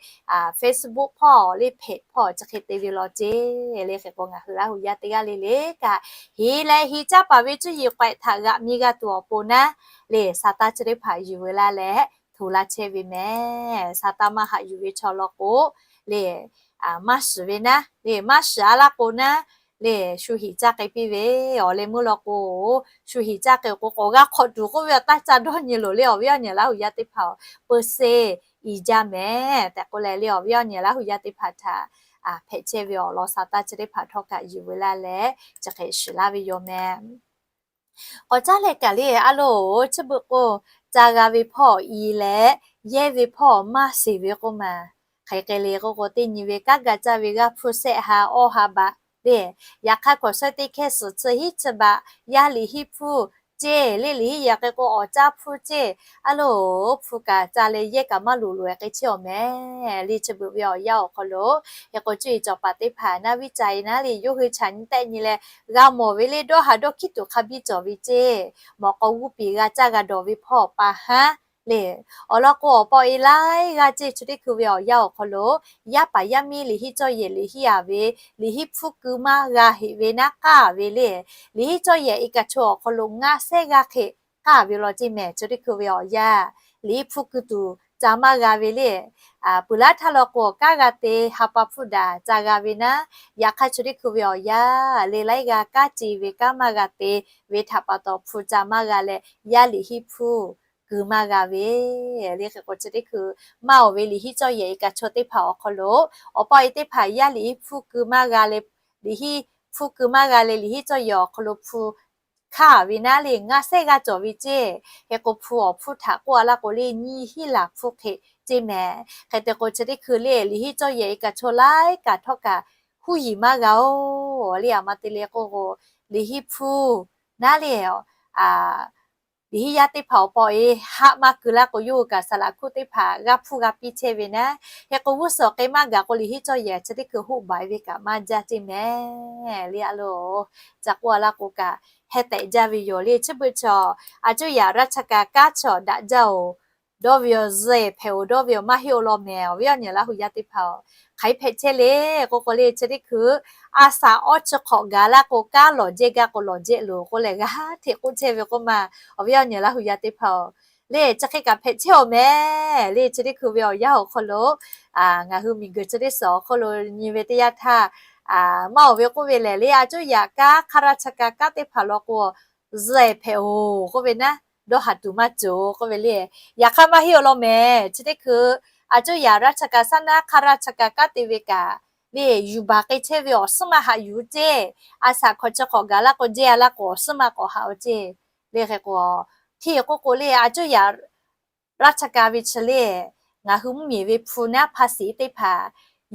Facebook hpawˇ le เพจ hpawˇ chi hk'e te ve law ceˇ. Le hk'e k'o ngaˬ hui Laˇ huˍ yaˇ teˇ g'aˇ le le kaꞈ heˍ leh heˍ caˇ paˍ ve cuˇ yiˍ k'awehꞈ htaꞈ g'aꞈ mi g'a tuˬ awˬ pon naˉ le sa taˇ chi teˇ hpaˍ yuˬ ve laˇ leh hto laˇ chehˇ ve mehˍ. Sa taˇ maˇ haꞈ yuˬ ve chaw law k'o le maˇ shiˍ ve naˉ le, maˇ shiˍ a laˇ k'o naˉ le, shu hiꞈ caˇ k'ai piˇ ve. Awˬ leh meuˇ law k'o, shu hiꞈ caˇ k'ai k'o k'awꞈ g'a hk'awꞈ tuˬ k'oˆ ve awˬ taˇ ca dawˇ nyi loˬ le, awˬ viˉ awˬ nyi Laˇ huˍ yaˇ teˇ hpaˍ-oˬ, เปอร์เซ็นต์ i jaˇ mehˍ tehꞈ k'oˆ leh le, awˬ viˉ awˬ nyi Laˇ huˍ yaˇ teˇ hpaˍ htaꞈ hpehꞈ chehˇ ve awˬ lawn sa taˇ chi teˇ hpaˍ htawˇ kaꞈ yuˬ ve laˇ leh chi hk'e shiˍ laˇ ve yoˬ mehˍ. K'awꞈ caˉ leh kaꞈ le a loˬ, chi beuꞈ k'o, ca g'a ve hpawˇ i leh, yehˇ ve hpawˇ maˇ shiˍ ve k'oˆ maˬ. Hk'e hk'e le k'oˆ k'o, teˇ nyi ve kanˉ ga caˇ ve g'aˇ hpu shehˆ ha awˇ ha baꞈ le. Yaꞈ hk'aˇ k'awꞈ shawˉ teˇ hkehˇ suhˍ chi hiˉ chi baꞈ, yaˇ liꞈ hiˉ hpfuhˇ ceˇ le, liꞈ hiˉ yaꞈ k'e k'o awˬ caˇ hpfuhˇ ceˇ. A loˬ, hpu kaꞈ ca leh yehˇ kaꞈ maˇ loˍ loꞈ-e k'ai chehˇ awˬ mehˍ le, chi beuꞈ ve awˬ yanˇ awˬ hk'aw lo. Hk'e k'o cuˇ yiˍ cawˬ paˍ teˇ hpaˍ naˉ viˉ ca e naˉ le, yawˇ hui chaꞈ nyi tehˆ nyi leh g'a mawˬ ve le, dawˇ haˍ dawˇ hkiˉ tuˬ hk'a biˇ cawˬ ve ceˇ. Mawꞈ k'aw g'uˇ piˍ g'a caˇ g'a dawˬ ve hpawˇ pa haˉ le. Awˬ lawn k'o, awˬ paw e laiˉ g'aˇ ceˇ, chi teˇ hkui ve awˬ yanˇ awˬ hk'aw lo yaˇ paˍ yaˇ miˇ liꞈ hiˉ cawˇ yehˬ liꞈ hiˉ a ve, liꞈ hiˉ hpfuhˇ keu maˇ g'a heꞈ ve naˉ k'aˇ ve le. Liꞈ hiˉ cawˇ yehˬ e kaꞈ chaw awˬ hk'aw lo ngaˇ shehˆ g'aˇ hk'e k'aˇ ve law ceˇ mehˍ, chi teˇ hkui ve awˬ yanˇ. Liꞈ hiˉ hpfuhˇ keu tuˬ ca maˇ g'a ve le. Peuˬ laˉ htaˇ law k'o, kanˉ g'a te ha pa hpfuhˇ daꞈ ca g'a ve naˉ, yaꞈ hk'aˇ chi teˇ hkui ve awˬ yanˇ le, laiˉ g'aˇ kanˉ ce ve kanˉ maˇ g'a te ve htaꞈ pa taw hpu ca maˇ g'a leh, yaˇ liꞈ hiˉ hpfuhˇ keu maˇ g'a ve le. Hk'e k'o chi teˇ hkui maˇ oˬ ve liꞈ hiˉ cawˇ yehˬ e kaꞈ chaw teˇ hpaˍ awˬ hk'aw lo, awˬ paw e teˇ hpaˍ yaˇ liꞈ hiˉ hpfuhˇ keu maˇ g'a leh, liꞈ hiˉ hpfuhˇ keu maˇ g'a leh, liꞈ hiˉ cawˇ yehˬ awˬ hk'aw lo hpu hkaˇ ve naˉ le, ngaˇ shehˆ g'aˇ cawˬ ve ceˇ. Hk'e k'o hpu awˬ hpfuhˇ htaꞈ k'oˆ a laˇ k'o le, nyiˇ hiˉ laˬ hpfuhˇ hk'e ceˇ mehˍ. Hk'e te k'o chi teˇ hkui le, liꞈ hiˉ cawˇ yehˬ e kaꞈ chaw laiˉ kaꞈ htawˇ kaꞈ huˉ yiˍ maˇ g'a oˬ le. A ma te le k'oˆ k'o, liꞈ hiˉ hpfuhˇ naˉ le, liꞈ hiˉ yaˇ teˇ hpaˍ awˬ paw e haˆ maˇ keu laˇ k'o, yawˇ hui kaꞈ saˍ laꞈ hkuˆ teˇ hpaˍ g'a hpfuhˇ g'a piˇ chehˇ ve naˉ. Hk'e k'o g'uˇ suhˍ k'ai maˇ gaˬ k'o, liꞈ hiˉ cawˇ yehˬ chi teˇ hkui hoˆ baˬ ve kaꞈ maˇ jaˇ ceˇ mehˍ le. A loˬ, ca k'oˆ a laˇ k'o kaꞈ heh tehꞈ jaˇ ve yoˬ le. Chi beuꞈ chaw, a cuˇ yaꞈ ราชการ kanˉ chaw daꞈ jaˇ oˬ, dawˇ ve awˬ zuhˬ hpehꞈ oˬ, dawˇ ve awˬ maˇ heˆ oˬ law mehˍ, awˬ viˉ awˬ nyi Laˇ huˍ yaˇ teˇ hpaˍ-oˬ. Hk'aˬ hk'e hpehꞈ chehˇ le k'oˆ k'o le, chi teˇ hkui a shaꞈ awˇ chi hk'awꞈ gaˬ laˇ k'o, kanˉ lawˬ jehˇ gaˇ k'o lawˬ jehˇ loˬ k'oˆ leh g'a hteꞈ k'oˆ chehˇ ve k'oˆ ma, awˬ viˉ awˬ nyi Laˇ huˍ yaˇ teˇ hpaˍ-oˬ. Le chi hk'e kaꞈ hpehꞈ chehˇ awˬ mehˍ le. Chi teˇ hkui ve awˬ yanˇ awˬ hk'aw lo ngaˬ hui miˬguiˬ chi teˇ suhˍ awˬ hk'aw lo nyi ve teˇ yanˇ htaˇ, maˇ oˬ ve k'oˆ ve lehˬ le, a cuˇ yaꞈ kanˉ ข้าราชการ kanˉ teˇ hpaˍ law k'o, zuhˬ hpehꞈ oˬ k'oˆ ve naˉ, dawˇ haˍ tuˬ maˇ cawˬ k'oˆ ve le. Yaꞈ hk'aˇ maˇ heˆ awˬ law mehˍ, chi teˇ hkui a cuˇ yaꞈ ราชการ saˉ naˉ ข้าราชการ kanˉ te ve kaꞈ le, yuˬ baˬ k'ai chehˇ ve awˬ suhˉ maˇ haꞈ yuˬ ceˇ. A shaꞈ hk'awꞈ chi hk'awꞈ gaˬ laˇ k'o, jehˇ a laˇ k'o awˬ suhˉ maˇ k'awꞈ haꞈ oˬ ceˇ. Le hk'e k'o, hteˇ k'oˆ k'o le, a cuˇ yaꞈ ราชการ ve chi le, ngaˬ hui mvuhˇmiˬ ve hpu naˉ ภาษี teˇ hpaˍ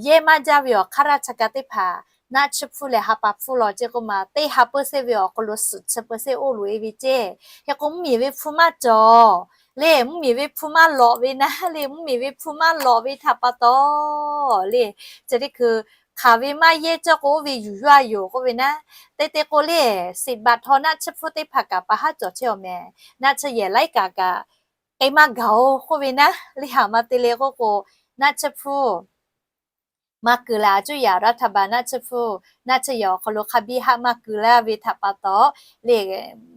yehˇ maˇ jaˇ ve awˬ ข้าราชการ teˇ hpaˍ naˆ tsuhˇ hpfuhˇ leh ha pa hpfuhˇ law ceˇ k'oˆ ma, teˇ ha เปอร์เซ็นต์ ve awˬ hk'aw lo suhˍ chi เปอร์เซ็นต์ oˇ loꞈ e ve ceˇ. Hk'e k'o mvuhˇmiˬ ve hpu maˇ cawˬ le, mvuhˇmiˬ ve hpu maˇ lawꞈ ve naˉ le, mvuhˇmiˬ ve hpu maˇ lawꞈ ve htaꞈ pa taw le, chi teˇ hkui hk'aˬ ve maˇ yehˇ cawˇ k'o oˇ ve yuˬ yuˬ a yoˬ k'oˆ ve naˉ. Teˇ teˇ k'o le, siꞈ baꞈ htaw naˆ tsuhˇ hpfuhˇ teˇ hpaˍ kaꞈ pa haˉ cawˬ chehˇ awˬ mehˍ. Naˆ tsuhˇ yehˬ laiˉ kaꞈ kaꞈ k'ai maˇ gaˬ oˬ k'oˆ ve naˉ. Le haꞈ ma te le k'oˆ k'o, naˆ tsuhˇ hpfuhˇ maˇ keu leh, a cuˇ yaꞈ รัฐบาล naˆ tsuhˇ hpfuhˇ naˆ tsuhˇ yehˬ awˬ hk'aw lo hk'a biˇ haˆ maˇ keu laˇ ve htaꞈ pa taw le,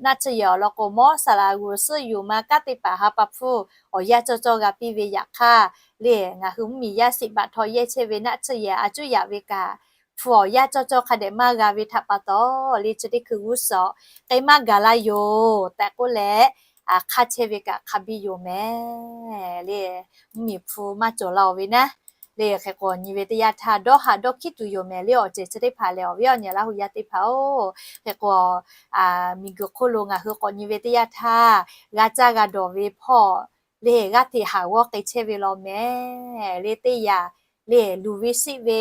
naˆ tsuhˇ yehˬ awˬ lawn k'o mawˇ saˍ laꞈ g'uˬ suhˆ yuˬ ma kanˉ teˇ hpaˍ ha pa hpfuhˇ awˬ yanˇ cawˇ cawˇ g'a piˇ ve yaꞈ hk'aˇ le, ngaˬ hui mvuhˇmiˬ yaˇ siꞈ baꞈ htaw yehˇ chehˇ ve naˆ tsuhˇ yehˬ a cuˇ yaꞈ ve kaꞈ hpu awˬ yanˇ cawˇ cawˇ hk'a dehꞈ maˇ g'a ve htaꞈ pa taw le, chi teˇ hkui g'uˇ suhˍ k'ai maˇ gaˬ la yoˬ tehꞈ k'oˆ leh, hk'aˇ chehˇ ve kaꞈ hk'a biˇ yoˬ mehˍ le. Mvuhˇmiˬ hpu maˇ cawˬ la oˬ ve naˉ le. Hk'e k'o nyi ve teˇ yanˇ htaˇ dawˇ haꞈ dawˇ hkiˉ tuˬ yoˬ mehˍ le. Awˬ ceuˬ chi teˇ hpaˍ lehˬ, awˬ viˉ awˬ nyi Laˇ huˍ yaˇ teˇ hpaˍ-oˬ, hk'e k'o miˬguiˬ hk'oˆ lo ngaˬ hui k'awꞈ nyi ve teˇ yanˇ htaˇ, g'a caˇ g'a dawˬ ve hpawˇ le, g'aˇ hteꞈ haˍ g'awˇ k'ai chehˇ ve law mehˍ le. Teˇ yanˇ le, luˬ ve siˆ ve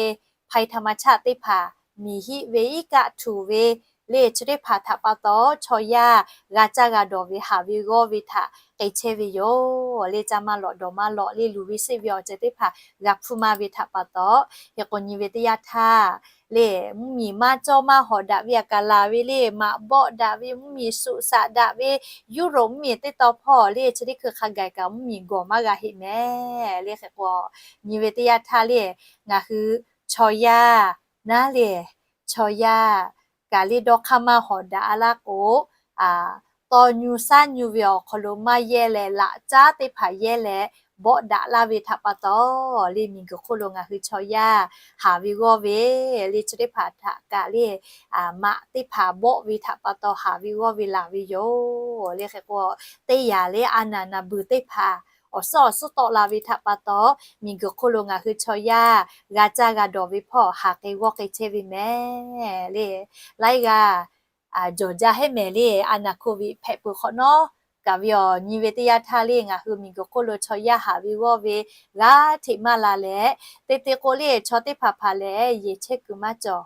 ภัยธรรมชาติ teˇ hpaˍ, miˬ hiˆ ve iˉ kaˆ htuˬ ve le, chi teˇ hpaˍ htaꞈ pa taw chaw yaˇ g'a caˇ g'a dawˬ ve haˍ ve g'awˇ ve htaꞈ k'ai chehˇ ve yoˬ le. Caˇ maˇ lawꞈ dawˬ maˇ lawꞈ le, luˬ ve siˆ ve awˬ ceuˬ teˇ hpaˍ g'a hpfuhˇ maˇ ve htaꞈ pa taw, hk'e k'o nyi ve teˇ yanˇ htaˇ le, mvuhˇmiˬ maˇ cawˇ maˇ hawꞈ daꞈ ve a kaˍ laˬ ve le, maꞈ bawˆ daꞈ ve, mvuhˇmiˬ suꞈ shaꞈ daꞈ ve, Europe mvuhˇmiˬ teˇ taw hpawˇ le, chi teˇ hkui hk'a gaˬ kaꞈ mvuhˇmiˬ gawˬ maˇ g'a heˆ mehˍ le. Hk'e k'o nyi ve teˇ yanˇ htaˇ le, ngaˬ hui chaw yaˇ naˉ le, chaw yaˇ kaꞈ le dawˇ hk'aˇ maˇ hawꞈ daꞈ a laˇ k'o, tawˇ nyu shaˉ nyu ve awˬ hk'aw lo maˇ yehˇ leh, laꞈ caˉ teˇ hpaˍ yehˇ leh, bawˆ daꞈ laˇ ve htaꞈ pa taw, le miˬguiˬ hk'oˆ lo ngaˬ hui chaw yaˇ haˍ ve g'awˇ ve, le chi teˇ hpaˍ htaꞈ kaꞈ le, maꞈ teˇ hpaˍ bawˆ ve htaꞈ pa taw haˍ ve g'awˇ ve laˬ ve yoˬ. Le hk'e k'o, teˇ yanˇ le a naˍ naˍ beuˬ teˇ hpaˍ awˬ suhˉ awˬ suhˉ tawˆ la ve htaꞈ pa taw, miˬguiˬ hk'oˆ lo ngaˬ hui chaw yaˇ g'a caˇ g'a dawˬ ve hpawˇ haˍ k'ai g'awˇ k'ai chehˇ ve mehˍ le. Laiˉ g'aˇ jawˬ jaˇ hehˉ mehˍ le, a naˍ hko viꞈ hpehꞈ peuˬ hk'awꞈ nawˉ kaꞈ ve awˬ nyi ve teˇ yanˇ htaˇ le ngaˬ hui miˬguiˬ hk'oˆ lo chaw yaˇ haˍ ve g'awˇ ve g'aˇ hteꞈ maˇ la leh, te te k'o le chaw teˇ hpaˍ hpaˍ lehˬ yehˬ chehˇ kuiˬ maˇ cawˬ.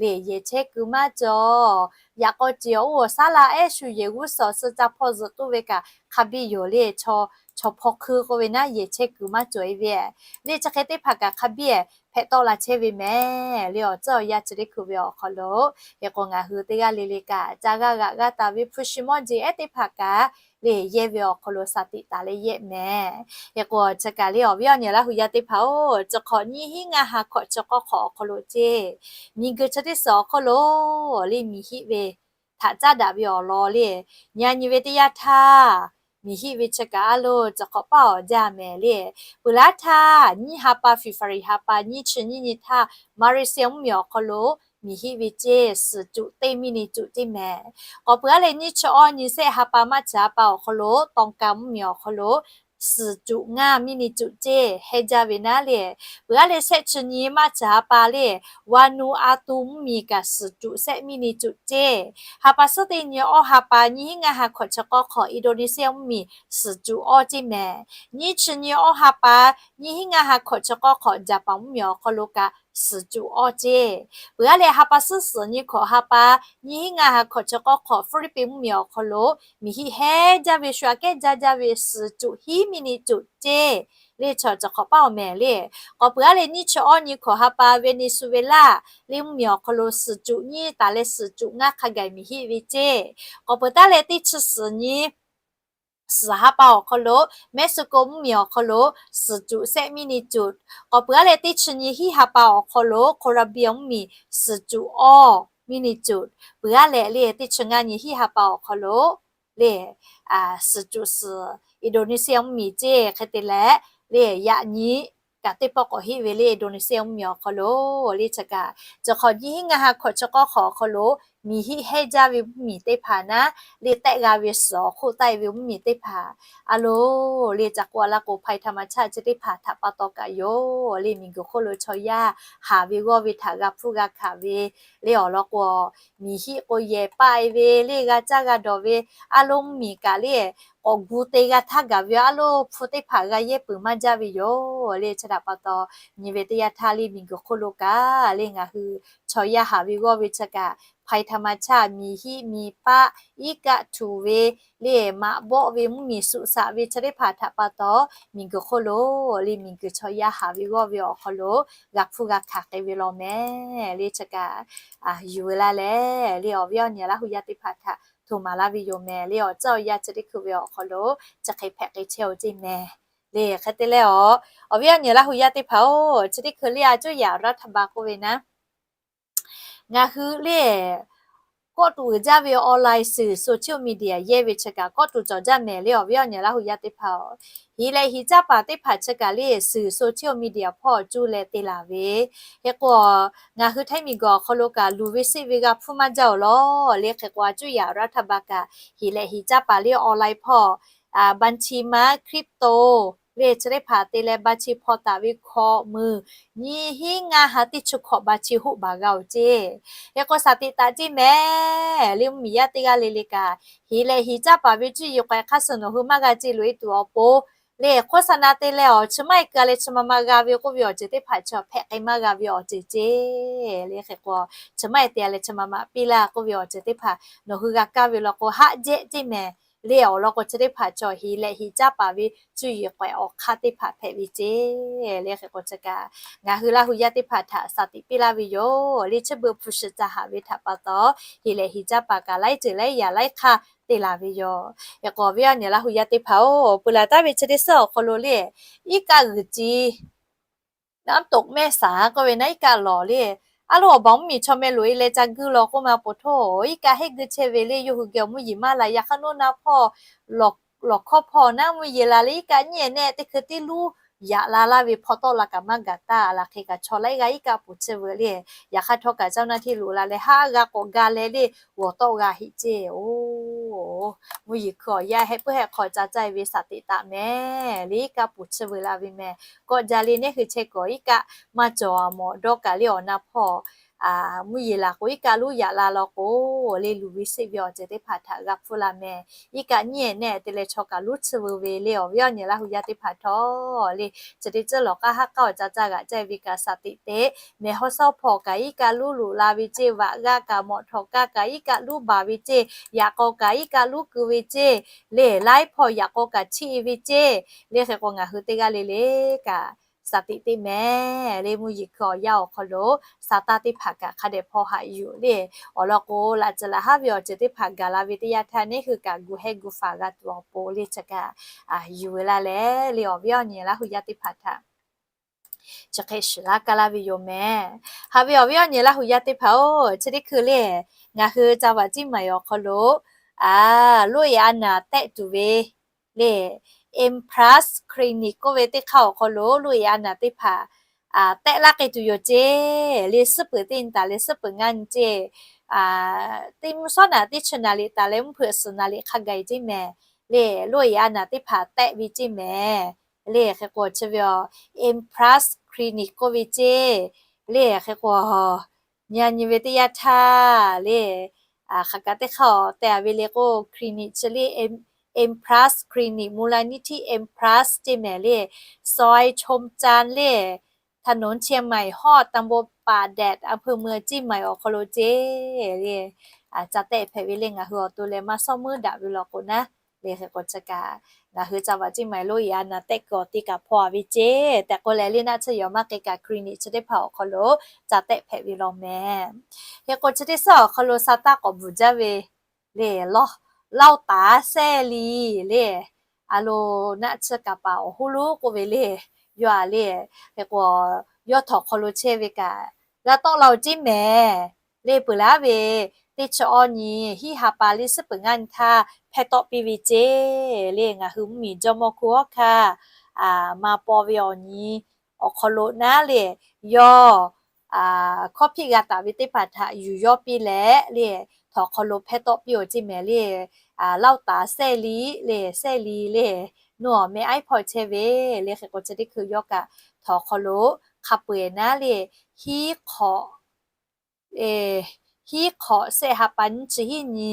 Le yehˬ chehˇ kuiˬ maˇ cawˬ. Yaꞈ k'aw ceˬ awˬ oˇ awˬ saˉ laˇ ehˉ shu yehˬ g'uˇ suhˍ suh ca hpawˇ zuhꞈ tuˬ ve kaꞈ hk'a biˇ yoˬ le. Chaw hpawˇ hkui k'oˆ ve naˉ yehˬ chehˇ kuiˬ maˇ cawˬ e ve, le chi hk'e teˇ hpaˍ kaꞈ hk'a biˇ hpehꞈ tawˆ la chehˇ ve mehˍ le. Awˬ tcuhˉ awˬ yanˇ chi teˇ hkui ve awˬ hk'aw lo, hk'e k'o ngaˬ hui teˇ g'aˇ le le kaꞈ ca g'a g'aꞈ g'a taˍ ve hpu shi mawˇ jeˬ ehˉ teˇ hpaˍ kaꞈ le yehˇ ve awˬ hk'aw lo shaˍ tiꞈ taˍ leh yehˇ mehˍ. Hk'e k'o chi kaꞈ le awˬ viˉ awˬ nyi Laˇ huˍ yaˇ teˇ hpaˍ-oˬ, chi hk'awꞈ nyiˇ hinˉ ngaˇ ha hkawꞈ chi k'awˇ hk'awꞈ awˬ hk'aw lo ceˇ, miˬguiˬ chi teˇ suhˍ awˬ hk'oˆ lo le miˬ hiˆ ve htaꞈ caˉ daꞈ ve awˬ lawn le, nyi a nyi ve teˇ yanˇ htaˇ, miˬ hiˆ ve chi kaꞈ a loˬ chi hk'awꞈ paˇ awˬ jaˇ mehˍ le. Peuˬ laˇ htaˇ nyiˇ ha pa February ha pa nyiˇ chi nyiˇ nyi htaˇ Malaysia mvuhˇmiˬ awˬ hk'aw lo miˬ hiˆ ve ceˇ, suhˍ cuꞈ teˇ minute cuꞈ ceˇ mehˍ. K'awꞈ peuˬ aˉ leh nyiˇ chi awˇ nyi sehˆ ha pa maˇ chi ha pa awˬ hk'aw lo Tonga mvuhˇmiˬ awˬ hk'aw lo suhˍ cuꞈ ngaˇ minute cuꞈ ceˇ heh jaˇ ve naˉ le. Peuˬ aˉ leh sehˆ chi nyi maˇ chi ha pa le Vanuatu mvuhˇmiˬ kaꞈ suhˍ cuꞈ sehˆ minute cuꞈ ceˇ. Ha pa suhˉ teˇ nyi awˇ ha pa nyiˇ hinˉ ngaˇ ha hkawꞈ chi k'awˇ hk'awꞈ Indonesia mvuhˇmiˬ suhˍ cuꞈ awˇ ceˇ mehˍ. Nyiˇ chi nyi awˇ ha pa nyiˇ hinˉ ngaˇ ha hkawꞈ chi k'awˇ hk'awꞈ Japan mvuhˇmiˬ awˬ hk'aw lo kaꞈ suhˍ cuꞈ awˇ ceˇ. Peuˬ aˉ leh ha pa suhˉ suhˍ nyi hkawꞈ ha pa nyiˇ hinˉ ngaˇ ha hkawꞈ chi k'awˇ hk'awꞈ Philippines mvuhˇmiˬ awˬ hk'aw lo miˬ hiˆ heh jaˇ ve shu aꞈ kehˉ jaˇ jaˇ ve suhˍ cuꞈ hiˉ minute cuꞈ ceˇ le. Chaw chi hk'awꞈ paˇ awˬ mehˍ le. K'awꞈ peuˬ aˉ leh nyiˇ chi awˇ nyi hkawꞈ ha pa Venezuela le mvuhˇmiˬ awˬ hk'aw lo suhˍ cuꞈ nyiˇ taˍ leh suhˍ cuꞈ ngaˇ hk'a gaˬ miˬ hiˆ ve ceˇ. K'awꞈ peuˬ taˉ leh teˇ chi suhˍ nyi suhˍ ha pa awˬ hk'aw lo Mexico mvuhˇmiˬ awˬ hk'aw lo suhˍ cuꞈ sehˆ minute cuꞈ. K'awꞈ peuˬ aˉ leh teˇ chi nyi hiˆ ha pa awˬ hk'aw lo Colombia mvuhˇmiˬ suhˍ cuꞈ awˇ minute cuꞈ. Peuˬ aˉ leh le teˇ chi ngaˇ nyi hiˆ ha pa awˬ hk'aw lo le suhˍ cuꞈ suhˍ Indonesia mvuhˇmiˬ ceˇ hk'e te leh le yaꞈ nyi kaꞈ teˇ pawˆ k'awꞈ hiˆ ve le Indonesia mvuhˇmiˬ awˬ hk'aw lo le chi kaꞈ, chi hk'awꞈ nyiˇ hinˉ ngaˇ ha hkawꞈ chi k'awˇ hk'awꞈ awˬ hk'aw lo miˬ hiˆ heh jaˇ ve mvuhˇmiˬ teˇ hpaˍ naˉ le tehˆ g'a ve suhˍ awˬ hk'oˆ taˆ e ve mvuhˇmiˬ teˇ hpaˍ a loˬ le ca k'oˆ a laˇ k'o ภัยธรรมชาติ chi teˇ hpaˍ htaꞈ pa taw kaꞈ yoˬ le miˬguiˬ hk'oˆ lo chaw yaˇ haˍ ve g'awˇ ve htaꞈ g'a hpuˇ g'a hkanˍ ve le awˬ lawn k'o miˬ hiˆ k'o yehˬ paˆ e ve le g'a caˇ g'a dawˬ ve a loˬ mvuhˇmiˬ kaꞈ le k'awꞈ gu te g'a htaˇ gaˬ ve a loˬ hpu teˇ hpaˍ g'a yehˇ peuˬ maˇ jaˇ ve yoˬ le. Chi htaꞈ pa taw nyi ve teˇ yanˇ htaˇ le miˬguiˬ hk'oˆ lo kaꞈ le ngaˬ hui chaw yaˇ haˍ ve g'awˇ ve chi kaꞈ ภัยธรรมชาติ miˬ hiˆ miˬ paˆ iˉ kaˆ htuꞈ ve le maꞈ bawˆ ve mvuhˇmiˬ suꞈ shaꞈ ve chi teˇ hpaˍ htaꞈ pa taw miˬguiˬ hk'oˆ lo le miˬguiˬ chaw yaˇ haˍ ve g'awˇ ve awˬ hk'aw lo g'a hpuˇ g'a hkanˍ k'ai ve law mehˍ le chi kaꞈ yuˬ ve laˇ leh le awˬ viˉ awˬ nyi Laˇ huˍ yaˇ teˇ hpaˍ htaꞈ htoꞈ maˍ laˇ ve yoˬ mehˍ le awˬ tcuhˉ awˬ yanˇ chi teˇ hkui ve awˬ hk'aw lo chi hk'e hpehꞈ k'ai chehˇ-oˬ ceˇ mehˍ le. Hk'e te leh awˬ, awˬ viˉ awˬ nyi Laˇ huˍ yaˇ teˇ hpaˍ-oˬ, chi teˇ hkui le a cuˇ yaꞈ raˇ htaˇ ba k'oˆ ve naˉ, ngaˬ hui le kawˆ tuˬ uiˍ jaˇ ve online suhˍ social media yehˇ ve chi kaꞈ kawˆ tuˬ cawˬ jaˇ mehˍ le awˬ viˉ awˬ nyi Laˇ huˍ yaˇ teˇ hpaˍ-oˬ. Hiˍ leh hiˍ caˇ paˍ teˇ hpaˍ chi kaꞈ le suhˍ social media hpawˇ cuˇ leh te laˬ ve hk'e k'o, ngaˬ hui Htaiˇ miˬguiˬ awˬ hk'aw lo kaꞈ luˬ ve seˆ ve g'a hpuˇ maˇ jaˇ-oˬ lawˬ le. Hk'e k'o a cuˇ yaꞈ raˇ htaˇ ba kaꞈ hiˍ leh hiˍ caˇ paˍ le online hpawˇ บัญชีม้า crypto le chi teˇ hpaˍ te leh บัญชี hpaw taˍ ve hkawꞈ meuˬ nyiˇ hinˉ ngaˇ ha teˇ chi hkawꞈ บัญชี hoˆ baˬ g'a-oˬ ceˇ. Hk'e k'o shaˍ tiꞈ taˍ ceˇ mehˍ le mvuhˇmiˬ yaˇ teˇ g'aˇ le le kaꞈ hiˍ leh hiˍ caˇ paˍ ve cuˇ yiˍ k'awehꞈ hk'aˇ suh nawˬ hui maˇ g'a ceˇ loꞈ e tuˬ awˬ pon le โฆษณา te leh awˬ chi maˇ e keu leh chi ma ma g'a ve k'oˆ ve awˬ ceuˬ teˇ hpaˍ chi hpehꞈ k'ai maˇ g'a ve awˬ ceuˬ ceˇ le. Hk'e k'o chi maˇ e te leh chi ma ma piˇ laˇ k'oˆ ve awˬ ceuˬ teˇ hpaˍ nawˬ hui g'a kaˇ ve law k'o haˆ jehˆ ceˇ mehˍ le awˬ lawn k'o chi teˇ hpaˍ chaw hiˍ leh hiˍ caˇ paˍ ve cuˇ yiˍ k'awehꞈ awˬ hk'aˇ teˇ hpaˍ hpehꞈ ve ceˇ le. Hk'e k'o chi kaꞈ ngaˬ hui Laˇ huˍ yaˇ teˇ hpaˍ htaꞈ shaˍ tiꞈ piˇ laˇ ve yoˬ le. Chi beuꞈ hpu shi ca haꞈ ve htaꞈ pa taw hiˍ leh hiˍ caˇ paˍ kaꞈ laiˉ ceuˬ laiˉ yaꞈ laiˉ hk'aˇ te laˬ ve yoˬ. Hk'e k'o awˬ viˉ awˬ nyi Laˇ huˍ yaˇ teˇ hpaˍ-oˬ, peuˬ laˬ taˍ ve chi teˇ suhˉ awˬ hk'aw lo le iˉ kaˆ g'uiˬ ci น้ำตกแม่สา k'oˆ ve naˉ iˉ kaˆ lawˬ le a loˬ awˬ baˬ mvuhˇmiˬ chaw meh loꞈ e leh ca guiˇ law k'oˆ ma po htoˇ iˉ kaˆ heˆ guiˇ chehˇ ve le yawˇ hui geh awˬ mvuhˇ yiˍ maˇ la yaꞈ hk'aˇ noˉ naˆ hpawˇ lawˬ lawˬ hkawˇ hpawˇ naˉ mvuhˇ yeˬ laˬ leh iˉ kaˆ nyiˉ ehˍ nehˆ teˇ hkui tiˉ luˉ yaꞈ la laˇ ve hpawˇ tawˆ la kaꞈ maˇ gaˬ taˇ. Laˬ hk'e kaꞈ chaw laiˉ g'aˇ iˉ kaˆ puˍ chi veu le, yaꞈ hk'aˇ htawˇ kaꞈ caˇ naˇ hteˇ loꞈ la leh haˉ g'a k'awꞈ ga leh le, g'awˬ tawˆ g'a heˆ ceˇ. Oˬ, mvuhˇ yeˬ hkui awˬ yaˇ heh puiˉ heh hk'aw ca caˇ e ve shaˍ teꞈ taˍ mehˍ le, iˉ kaˆ puˍ chi veu la ve mehˍ. Kawˆ jaˇ le nehˉ hui chehˇ kuiˬ iˉ kaˆ maˇ cawˬ a mawˬ dawˇ kaꞈ le awˬ na hpawˇ mvuhˇ yeˬ laˬ k'o iˉ kaˆ luˉ yaꞈ la law k'o le, luˬ ve seˆ ve awˬ ceuˬ teˇ hpaˍ htaꞈ g'a hpfuhˇ la mehˍ. Iˉ kaˆ nyiˉ ehˍ nehˆ te leh chaw kaꞈ luˉ tsuhˇ veu ve le awˬ viˉ awˬ nyi Laˇ hu yaˇ teˇ hpaˍ htawˇ le, chi teˇ ceuˬ lawˬ k'aˇ haˉ k'aˇ awˬ ca caˇ g'aꞈ caˇ ve kaꞈ shaˍ teꞈ teꞈ mehˍ. Hawˉ sawˉ hpawˇ kaꞈ iˉ kaˆ luˉ loꞈ la ve ceˇ, vaꞈ g'aˇ kaꞈ mawꞈ htawꞈ kaˇ kaꞈ iˉ kaˆ luˉ baˬ ve ceˇ, yaꞈ k'aw kaꞈ iˉ kaˆ luˉ keu ve ceˇ le, laiˉ hpawˇ yaꞈ k'aw kaꞈ chiˇ e ve ceˇ le. Hk'e k'o ngaˬ hui teˇ g'aˇ le le kaꞈ shaˍ teꞈ teꞈ mehˍ le. Mvuhˇ yeˬ hkui awˬ yaˇ awˬ hk'aw lo sa taˇ teˇ hpaˍ kaꞈ hk'a dehꞈ hpaw haꞈ yuˬ le, awˬ lawn k'o laꞈ ceuˬ laꞈ haˉ ve awˬ ceuˬ teˇ hpaˍ gaˬ la ve teˇ yanˇ htaˇ nehˉ hui kaꞈ gu hehˉ gu faˍ g'a tuˬ awˬ pon le chi kaꞈ yuˬ ve laˇ leh le awˬ viˉ awˬ nyi Laˇ hu yaˇ teˇ hpaˍ htaꞈ chi hk'e shiˍ laˇ kaˇ laˇ ve yoˬ mehˍ. Haꞈ ve awˬ viˉ awˬ nyi Laˇ hu yaˇ teˇ hpaˍ-oˬ, chi teˇ hkui le ngaˬ hui ca vaꞈ ciˉ maˍ awˬ hk'aw lo loˇ e a naˍ tehˆ tuˬ ve le, Empress Clinic k'oˆ ve teˇ hk'aˇ awˬ hk'aw lo loˇ e a naˍ teˇ hpaˍ tehˆ laˇ k'ai tuˬ yoˬ ceˇ le. Suhˉ peuˬ teˇ nyi taˍ leh suhˉ peuˬ ngaˇ nyi ceˇ, teˇ mvuhˇ shawˉ naˍ teˇ chi naˍ riˍ taˍ leh mvuhˇ hpeuꞈ suhˍ naˍ riˍ hk'a gaˬ e ceˇ mehˍ le. Loˇ e a naˍ teˇ hpaˍ tehˆ ve ceˇ mehˍ le. Hk'e k'o chi ve a Empress Clinic k'oˆ ve ceˇ le. Hk'e k'o nyi nyi ve teˇ yanˇ htaˇ le, hk'aˬ kaꞈ teˇ hk'aˇ te a ve le k'o clinic chi le, Empress Clinic, Mula Niti Empress ceˇ mehˍ le, ซอยชมจันทร์ le, ถนนเชียงใหม่ฮอด ตำบลป่าแดด อำเภอเมืองเชียงใหม่ awˬ hk'aw lo ceˇ le. Ca tehˆ hpehꞈ ve le ngaˬ hui awˬ to leh maˇ shawˉ meuˉ daꞈ ve law k'o naˉ le. Hk'e k'o chi kaꞈ ngaˬ hui ca vaꞈ ciˉ maˍ loˇ e a naˍ tehˆ kuiˬ awˬ te kaꞈ hpaw a ve ceˇ tehꞈ k'oˆ leh le, naˆ tsuhˇ yaw maˇ k'e kaꞈ clinic chi teˇ hpaˍ awˬ hk'aw lo ca tehˆ hpehꞈ ve law mehˍ. Hk'e k'o chi teˇ suhˉ awˬ hk'aw lo sa taˇ k'awꞈ bvuhˬ jaˇ ve le, Laˇ huˍ taˍ Sehˇ Liˍ le, a lo naˆ tsuhˇ kaˍ paˍ awˬ hoˉ lonˉ k'oˆ ve le, yawˇ a le, hk'e k'o yawˇ htaꞈ awˬ hk'aw lo chehˇ ve kaꞈ g'a tawˆ la-oˬ ceˇ mehˍ le. Peuˬ laˇ ve teˇ chi awˇ nyi hiˉ ha pa le suhˉ peuˬ ngaˇ nyi htaˇ hpehˇ tawˆ piˇ ve ceˇ le. Ngaˬ hui mvuhˇmiˬ jawˇmawˇ hkunˉ hawˉ hkanˇ maˇ paw ve awˬ nyi awˬ hk'aw lo naˉ le, yawˇ hkawˇ hpiˆ g'a taˍ ve teˇ hpaˍ htaꞈ yuˬ yawˇ piˇ leh le, htawnˍ hk'aw lo hpehˇ tawˆ piˇ-oˬ ceˇ mehˍ le. Laˇ huˍ taˍ Sehˇ Liˍ le, Sehˇ Liˍ le, nuˇ awˬ meh aiˉ hpawˇ chehˇ ve le. Hk'e k'o chi teˇ hkui yawˇ kaꞈ htawnˍ hk'aw lo hk'a peu-eˬ naˉ le, hiˉ hk'awꞈ hiˉ hk'awꞈ shehˆ ha pa nyiˇ chi hiˉ nyi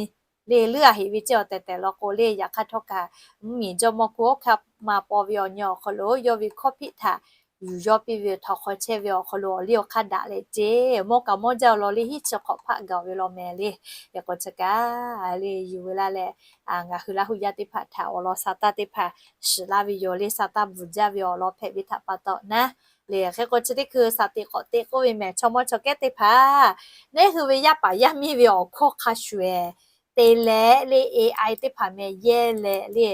le leuˉ a heꞈ ve ceˇ awˬ tehˬ tehˬ law k'o le, yaꞈ hk'aˇ htawˇ kaꞈ mvuhˇmiˬ jawˇmawˇ hkunˉ hawˉ hkanˇ maˇ paw ve awˬ nyi awˬ hk'aw lo yawˇ ve hkawˇ hpiˆ htaꞈ yuˬ yawˇ piˇ ve htawnˍ hk'aw chehˇ ve awˬ hk'aw lo awˬ liˇ awˬ hk'aˇ daꞈ leh ceˇ, mawˇ kaꞈ mawˇ jaˇ awˬ lawn le hiˉ chi hk'awꞈ hpaˆ gaˬ ve law mehˍ le. Hk'e k'o chi kaꞈ le yuˬ ve laˇ leh, ngaˬ hui Laˇ huˍ yaˇ teˇ hpaˍ htaꞈ awˬ lawn sa taˇ teˇ hpaˍ shiˍ laˇ ve yoˬ le. Sa taˇ bvuhˬ jaˇ ve awˬ lawn hpehꞈ ve htaꞈ pa taw naˉ le. Hk'e k'o chi teˇ hkui shaˍ teꞈ k'awꞈ te k'oˆ ve mehˍ, chaw mawˇ chaw kehˉ teˇ hpaˍ, neˉ hui ve yaˇ paˍ yaˇ miˇ ve awˬ hkawˇ hk'a shuˍ-ehˍ te leh le, A I teˇ hpaˍ meh yehˇ leh le,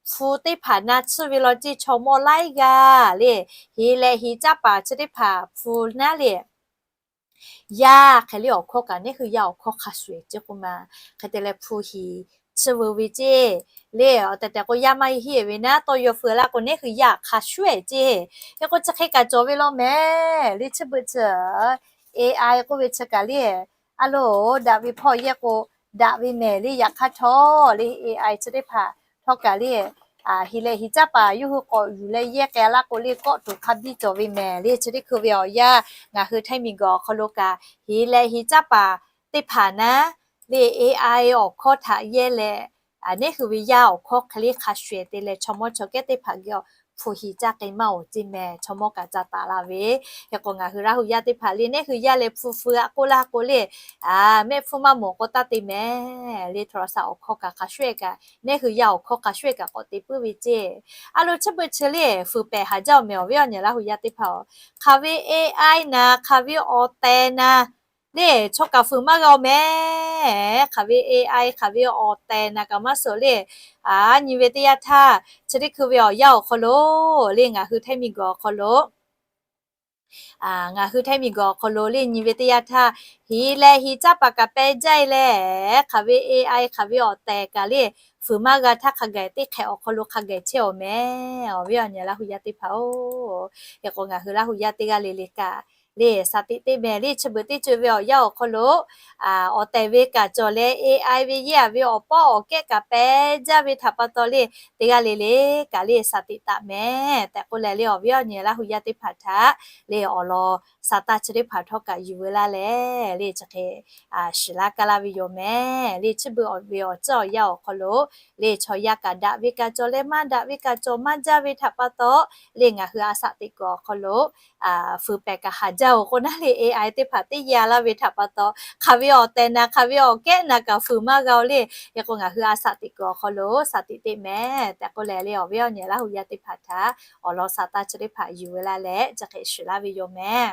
hpu teˇ hpaˍ na tsuhˇ ve law ceˇ chaw mawˇ laiˉ g'aˇ le, heˍ leh heˍ caˇ paˍ chi teˇ hpaˍ hpu naˉ le, yaˇ hk'e le awˬ hkawˇ kaꞈ neˉ hui yaˇ awˬ hkawˇ hk'a shuˍ-ehˍ ceˇ k'oˆ ma. Hk'e te leh hpu hiˍ tsuhˇ veu ve ceˇ le. Awˬ tehˬ tehˬ k'o yaˇ maˇ heˆ ve naˉ tawˇ yaw feu laˇ k'o neˉ hui yaˇ hk'a shuˍ-ehˍ ceˇ. Hk'e k'o chi hk'e kaꞈ cawˬ ve law mehˍ le. Chi beuꞈ chi A I k'oˆ ve chi kaꞈ le, a loˍ daꞈ ve hpawˇ yehˇ k'o daꞈ ve mehˍ le. Yaꞈ hk'aˇ htawˇ le A I chi teˇ hpaˍ htawˇ kaꞈ le, heˍ leh heˍ caˇ paˍ yawˇ hui k'awꞈ yuˬ leh yehˇ k'ai laˇ k'o le kawˆ tuˬ hk'a biˇ cawˬ ve mehˍ le. Chi teˇ hkui ve awˬ yanˇ ngaˬ hui Htaiˇ miˬguiˬ awˬ hk'aw lo kaꞈ heˍ leh heˍ caˇ paˍ teˇ hpaˍ naˉ le A I awˬ hkawˇ htaꞈ yehˇ leh, neˉ hui ve yaˇ awˬ hkawˇ hk'e le hk'a shuˍ-ehˍ te leh chaw mawˇ chaw kehˉ teˇ hpaˍ geh hpu hiˍ caˇ k'ai maˇ-oˬ ceˇ mehˍ. Chaw mawˇ kaꞈ ca taˍ la ve. Hk'e k'o ngaˬ hui Laˇ huˍ yaˇ teˇ hpaˍ le neˉ hui yaˇ leh hpu feu a k'oˆ laˇ k'o le, mehˆ hpfuhˇ maˇ mawˬ k'o taˇ te mehˍ le. Htawnˍ sa awˬ hkawˇ kaꞈ hk'a shuˍ-ehˍ kaꞈ neˉ hui yaˇ awˬ hkawˇ hk'a shuˍ-ehˍ kaꞈ k'awꞈ te puiˉ ve ceˇ. A loˍ chi beuꞈ chi le fuiˍ pehˍ haˍ jaˇ-oˬ mehˍ awˬ viˉ awˬ nyi Laˇ huˍ yaˇ teˇ hpaˍ-oˬ. Hk'aˬ ve A I naˍ hk'aˬ ve awˬ tehˬ naˍ le chaw kaꞈ fuiˍ maˇ g'a-oˬ mehˍ. Hk'aˬ ve A I hk'aˬ ve awˬ tehˬ naˍ kaꞈ maˇ suh le. Nyi ve teˇ yanˇ htaˇ chi teˇ hkui ve awˬ yanˇ awˬ hk'aw lo le ngaˬ hui Htaiˇ miˬguiˬ awˬ hk'aw lo ngaˬ hui Htaiˇ miˬguiˬ awˬ hk'aw lo le nyi ve teˇ yanˇ htaˇ, heˍ leh heˍ caˇ paˍ kaꞈ peh jaˇ-e leh, hk'aˬ ve A I hk'aˬ ve awˬ tehˬ kaꞈ le fuiˍ maˇ g'a htaˇ hk'a gaˬ teˇ hk'ehꞈ awˬ hk'aw lo hk'a gaˬ chehˇ awˬ meh. Awˬ viˉ awˬ nyi Laˇ hu yaˇ teˇ hpaˍ-oˬ, hk'e k'o ngaˬ hui Laˇ hu yaˇ teˇ g'aˇ le le kaꞈ le shaˍ tiꞈ teˇ meh le chi beuꞈ teˇ ceuˬ ve awˬ yanˇ awˬ hk'aw lo awˬ tehˬ ve kaꞈ cawˬ leh, A I ve yehˇ a ve awˬ pawˆ awˬ kehˉ kaꞈ pehˇ jaˇ ve htaꞈ pa taw le, teˇ g'aˇ le le kaꞈ le shaˍ tiꞈ taˍ meh tehꞈ k'oˆ leh le, awˬ viˉ awˬ nyi Laˇ hu yaˇ teˇ hpaˍ htaꞈ le awˬ lawn sa taˇ chi teˇ hpaˍ htawˇ kaꞈ yuˬ veu laˇ leh le chi hk'e shiˍ laˇ kaˇ laˇ ve yoˬ meh. Le chi beuꞈ ve awˬ ceuˬ awˬ yanˇ awˬ hk'aw lo le chaw yaˇ kaꞈ daꞈ ve kaꞈ cawˬ leh maˇ daꞈ ve kaꞈ cawˬ maˇ jaˇ ve htaꞈ pa taw le ngaˬ hui a shaˍ tiꞈ kuiˬ awˬ hk'aw lo fuiˍ pehˍ kaꞈ haˍ jaˇ-oˬ k'o naˉ le, A I teˇ hpaˍ teˇ yaˇ laˇ ve htaꞈ pa taw hk'aˬ ve awˬ tehˬ naˍ hk'aˬ ve awˬ kehˉ naˍ kaꞈ fuiˍ maˇ g'a-o le. Hk'e k'o ngaˬ hui a shaˍ tiꞈ kuiˬ awˬ hk'aw lo shaˍ tiꞈ teˇ meh tehꞈ k'oˆ leh le, awˬ viˉ awˬ nyi Laˇ hu yaˇ teˇ hpaˍ htaꞈ awˬ lawn sa taˇ chi teˇ hpaˍ yuˬ veu laˇ leh chi hk'e shiˍ laˇ ve yoˬ meh.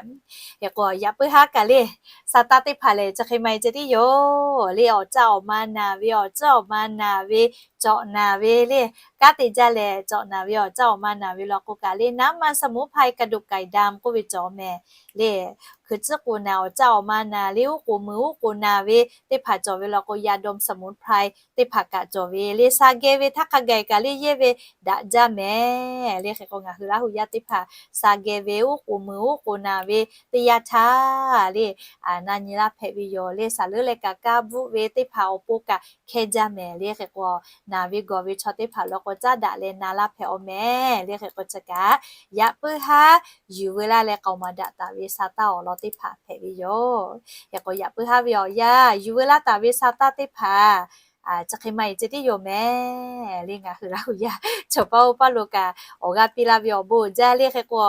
Hk'e k'o yaꞈ puiˉ haˉ kaꞈ le sa taˇ teˇ hpaˍ lehˬ chi hk'e maˇ heˆ ceh tiˉ yoˬ le, awˬ caˇ awˬ ma naˍ ve awˬ caˇ awˬ ma naˍ ve cawꞈ naˍ ve le, kanˉ te jaˇ leh cawꞈ naˍ ve awˬ caˇ awˬ ma naˍ ve law k'o kaꞈ le น้ำมันสมุนไพรกระดูกไก่ดำ k'oˆ ve cawˬ meh le, hkui tcuhˉ k'oˍ naˍ awˬ caˇ awˬ ma naˍ le, uˉ k'oˍ mui uˉ k'oˍ naˍ ve teˇ hpaˍ cawˬ ve law k'o ยาดมสมุนไพร teˇ hpaˍ kaꞈ cawˬ ve le, sa geh ve htaˇ hk'a gaˬ kaꞈ le yehˇ ve daꞈ jaˇ meh le. Hk'e k'o ngaˬ hui Laˇ hu yaˇ teˇ hpaˍ sa geh ve uˉ k'oˍ mui uˉ k'oˍ naˍ ve teˇ yanˇ htaˇ le na nyi laˇ hpehꞈ ve yoˬ le, saˍ leuˉ leh kaꞈ kaˇ bvuhˆ ve teˇ hpaˍ awˬ pon kaꞈ hkehˇ jaˇ meh le. Hk'e k'o naˍ ve gawˬ ve chaw teˇ hpaˍ law k'o caˉ daꞈ leh na laˇ hpehꞈ-oˬ meh le. Hk'e k'o chi kaꞈ yaꞈ puiˉ haˉ yuˬ veu laˇ leh k'aoˍ maˍ daꞈ taˍ ve sa taˇ awˬ lawn teˇ hpaˍ hpehꞈ ve yoˬ. Hk'e k'o yaꞈ puiˉ haˉ ve awˬ yanˇ yuˬ veu laˇ taˍ ve sa taˇ teˇ hpaˍ chi hk'e maˇ heˆ ceh tiˉ yoˬ meh le. Ngaˬ hui Laˇ hu yaˇ chaw paˇ oˇ paˇ lo kaꞈ awˬ g'aˇ piˇ laˇ ve awˬ bon uiˍ jaˇ le. Hk'e k'o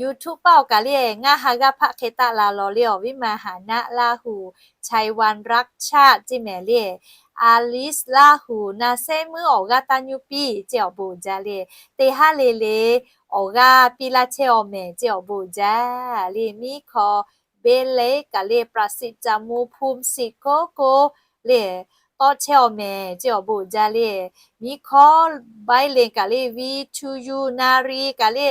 YouTube paˇ awˬ kaꞈ le ngaˇ ha g'aˇ hpaˆ hk'e taˆ la lawˬ le, awˬ viˉ ma Haˍ naˆ Laˇ hu, Chai Wan Rak Chaˆ ceˇ meh le, Alice Laˇ hu, Na Sehˉ Muiˉ awˬ g'aˇ taˇ nyuˇ piˇ ceˇ awˬ bon uiˍ jaˇ le, teˇ haˉ le le awˬ g'aˇ piˇ laˇ chehˇ-oˬ meh ceˇ awˬ bon uiˍ jaˇ le. Miˉ hkawˇ Beˇ le kaꞈ le, ประสิทธิ์ Caˍ Mu, Phum Siꞈ Koˉ Koˉ le tawˆ chehˇ-oˬ meh ceˇ awˬ bon uiˍ jaˇ le. Miˉ hkawˇ Baiˇ le kaꞈ le, Vi Chu Yu, Na Ri kaꞈ le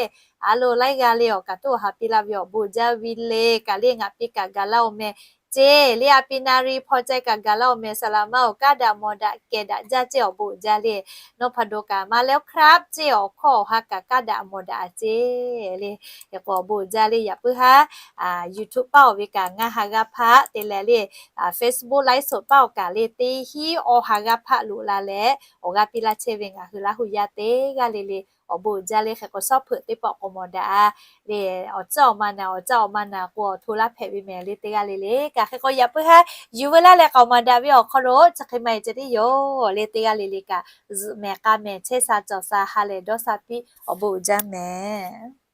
a lo laiˉ g'aˇ le awˬ kaꞈ toˇ ha piˇ laˇ ve awˬ bon uiˍ jaˇ. Vi le kaꞈ le ngaˬ piˇ kaꞈ gaˬ laˇ-oˬ meh ceˇ le, a piˇ Na Ri hpaw cai kaꞈ gaˬ laˇ-oˬ meh, saˍ laˍ ma-oˬ, kanˉ daꞈ mawˬ daꞈ kehˬ daꞈ jaˇ ceˇ awˬ bon uiˍ jaˇ le. Nawˬ hpaˍ dawˬ kaꞈ maˇ leh ครับ ceˇ awˬ hkawˇ awˬ ha kaꞈ kanˉ daꞈ mawˬ daꞈ ceˇ le. Hk'e k'o awˬ bon uiˍ jaˇ le. Yaꞈ puiˉ haˉ YouTube paˇ awˬ ve kaꞈ ngaˇ ha g'aˇ hpaˆ te leh le, Facebook ไลฟ์สด paˇ awˬ kaꞈ le teˇ hinˉ awˬ ha g'aˇ hpaˆ loꞈ la leh awˬ g'aˇ piˇ laˇ chehˇ ve ngaˬ hui Laˇ hu yaˇ teˇ g'aˇ le le awˬ bon uiˍ jaˇ le. Hk'e k'o shawˉ hpeuꞈ teˇ pawˆ k'awꞈ mawˬ daꞈ le, awˬ caˇ awˬ ma naˍ awˬ caˇ awˬ ma naˍ k'o awˬ hto laˇ hpehꞈ ve meh le teˇ g'aˇ le le kaꞈ. Hk'e k'o yaꞈ puiˉ haˉ yuˬ veu laˇ leh k'aoˍ maˍ daꞈ ve awˬ hk'aw lo chi hk'e maˇ heˆ ceh tiˉ yoˬ le, teˇ g'aˇ le le kaꞈ zuhꞈ mehˍ k'a mehˍ chehˇ sha cawˬ sha ha lehˬ dawˇ sha piˇ awˬ bon uiˍ jaˇ meh.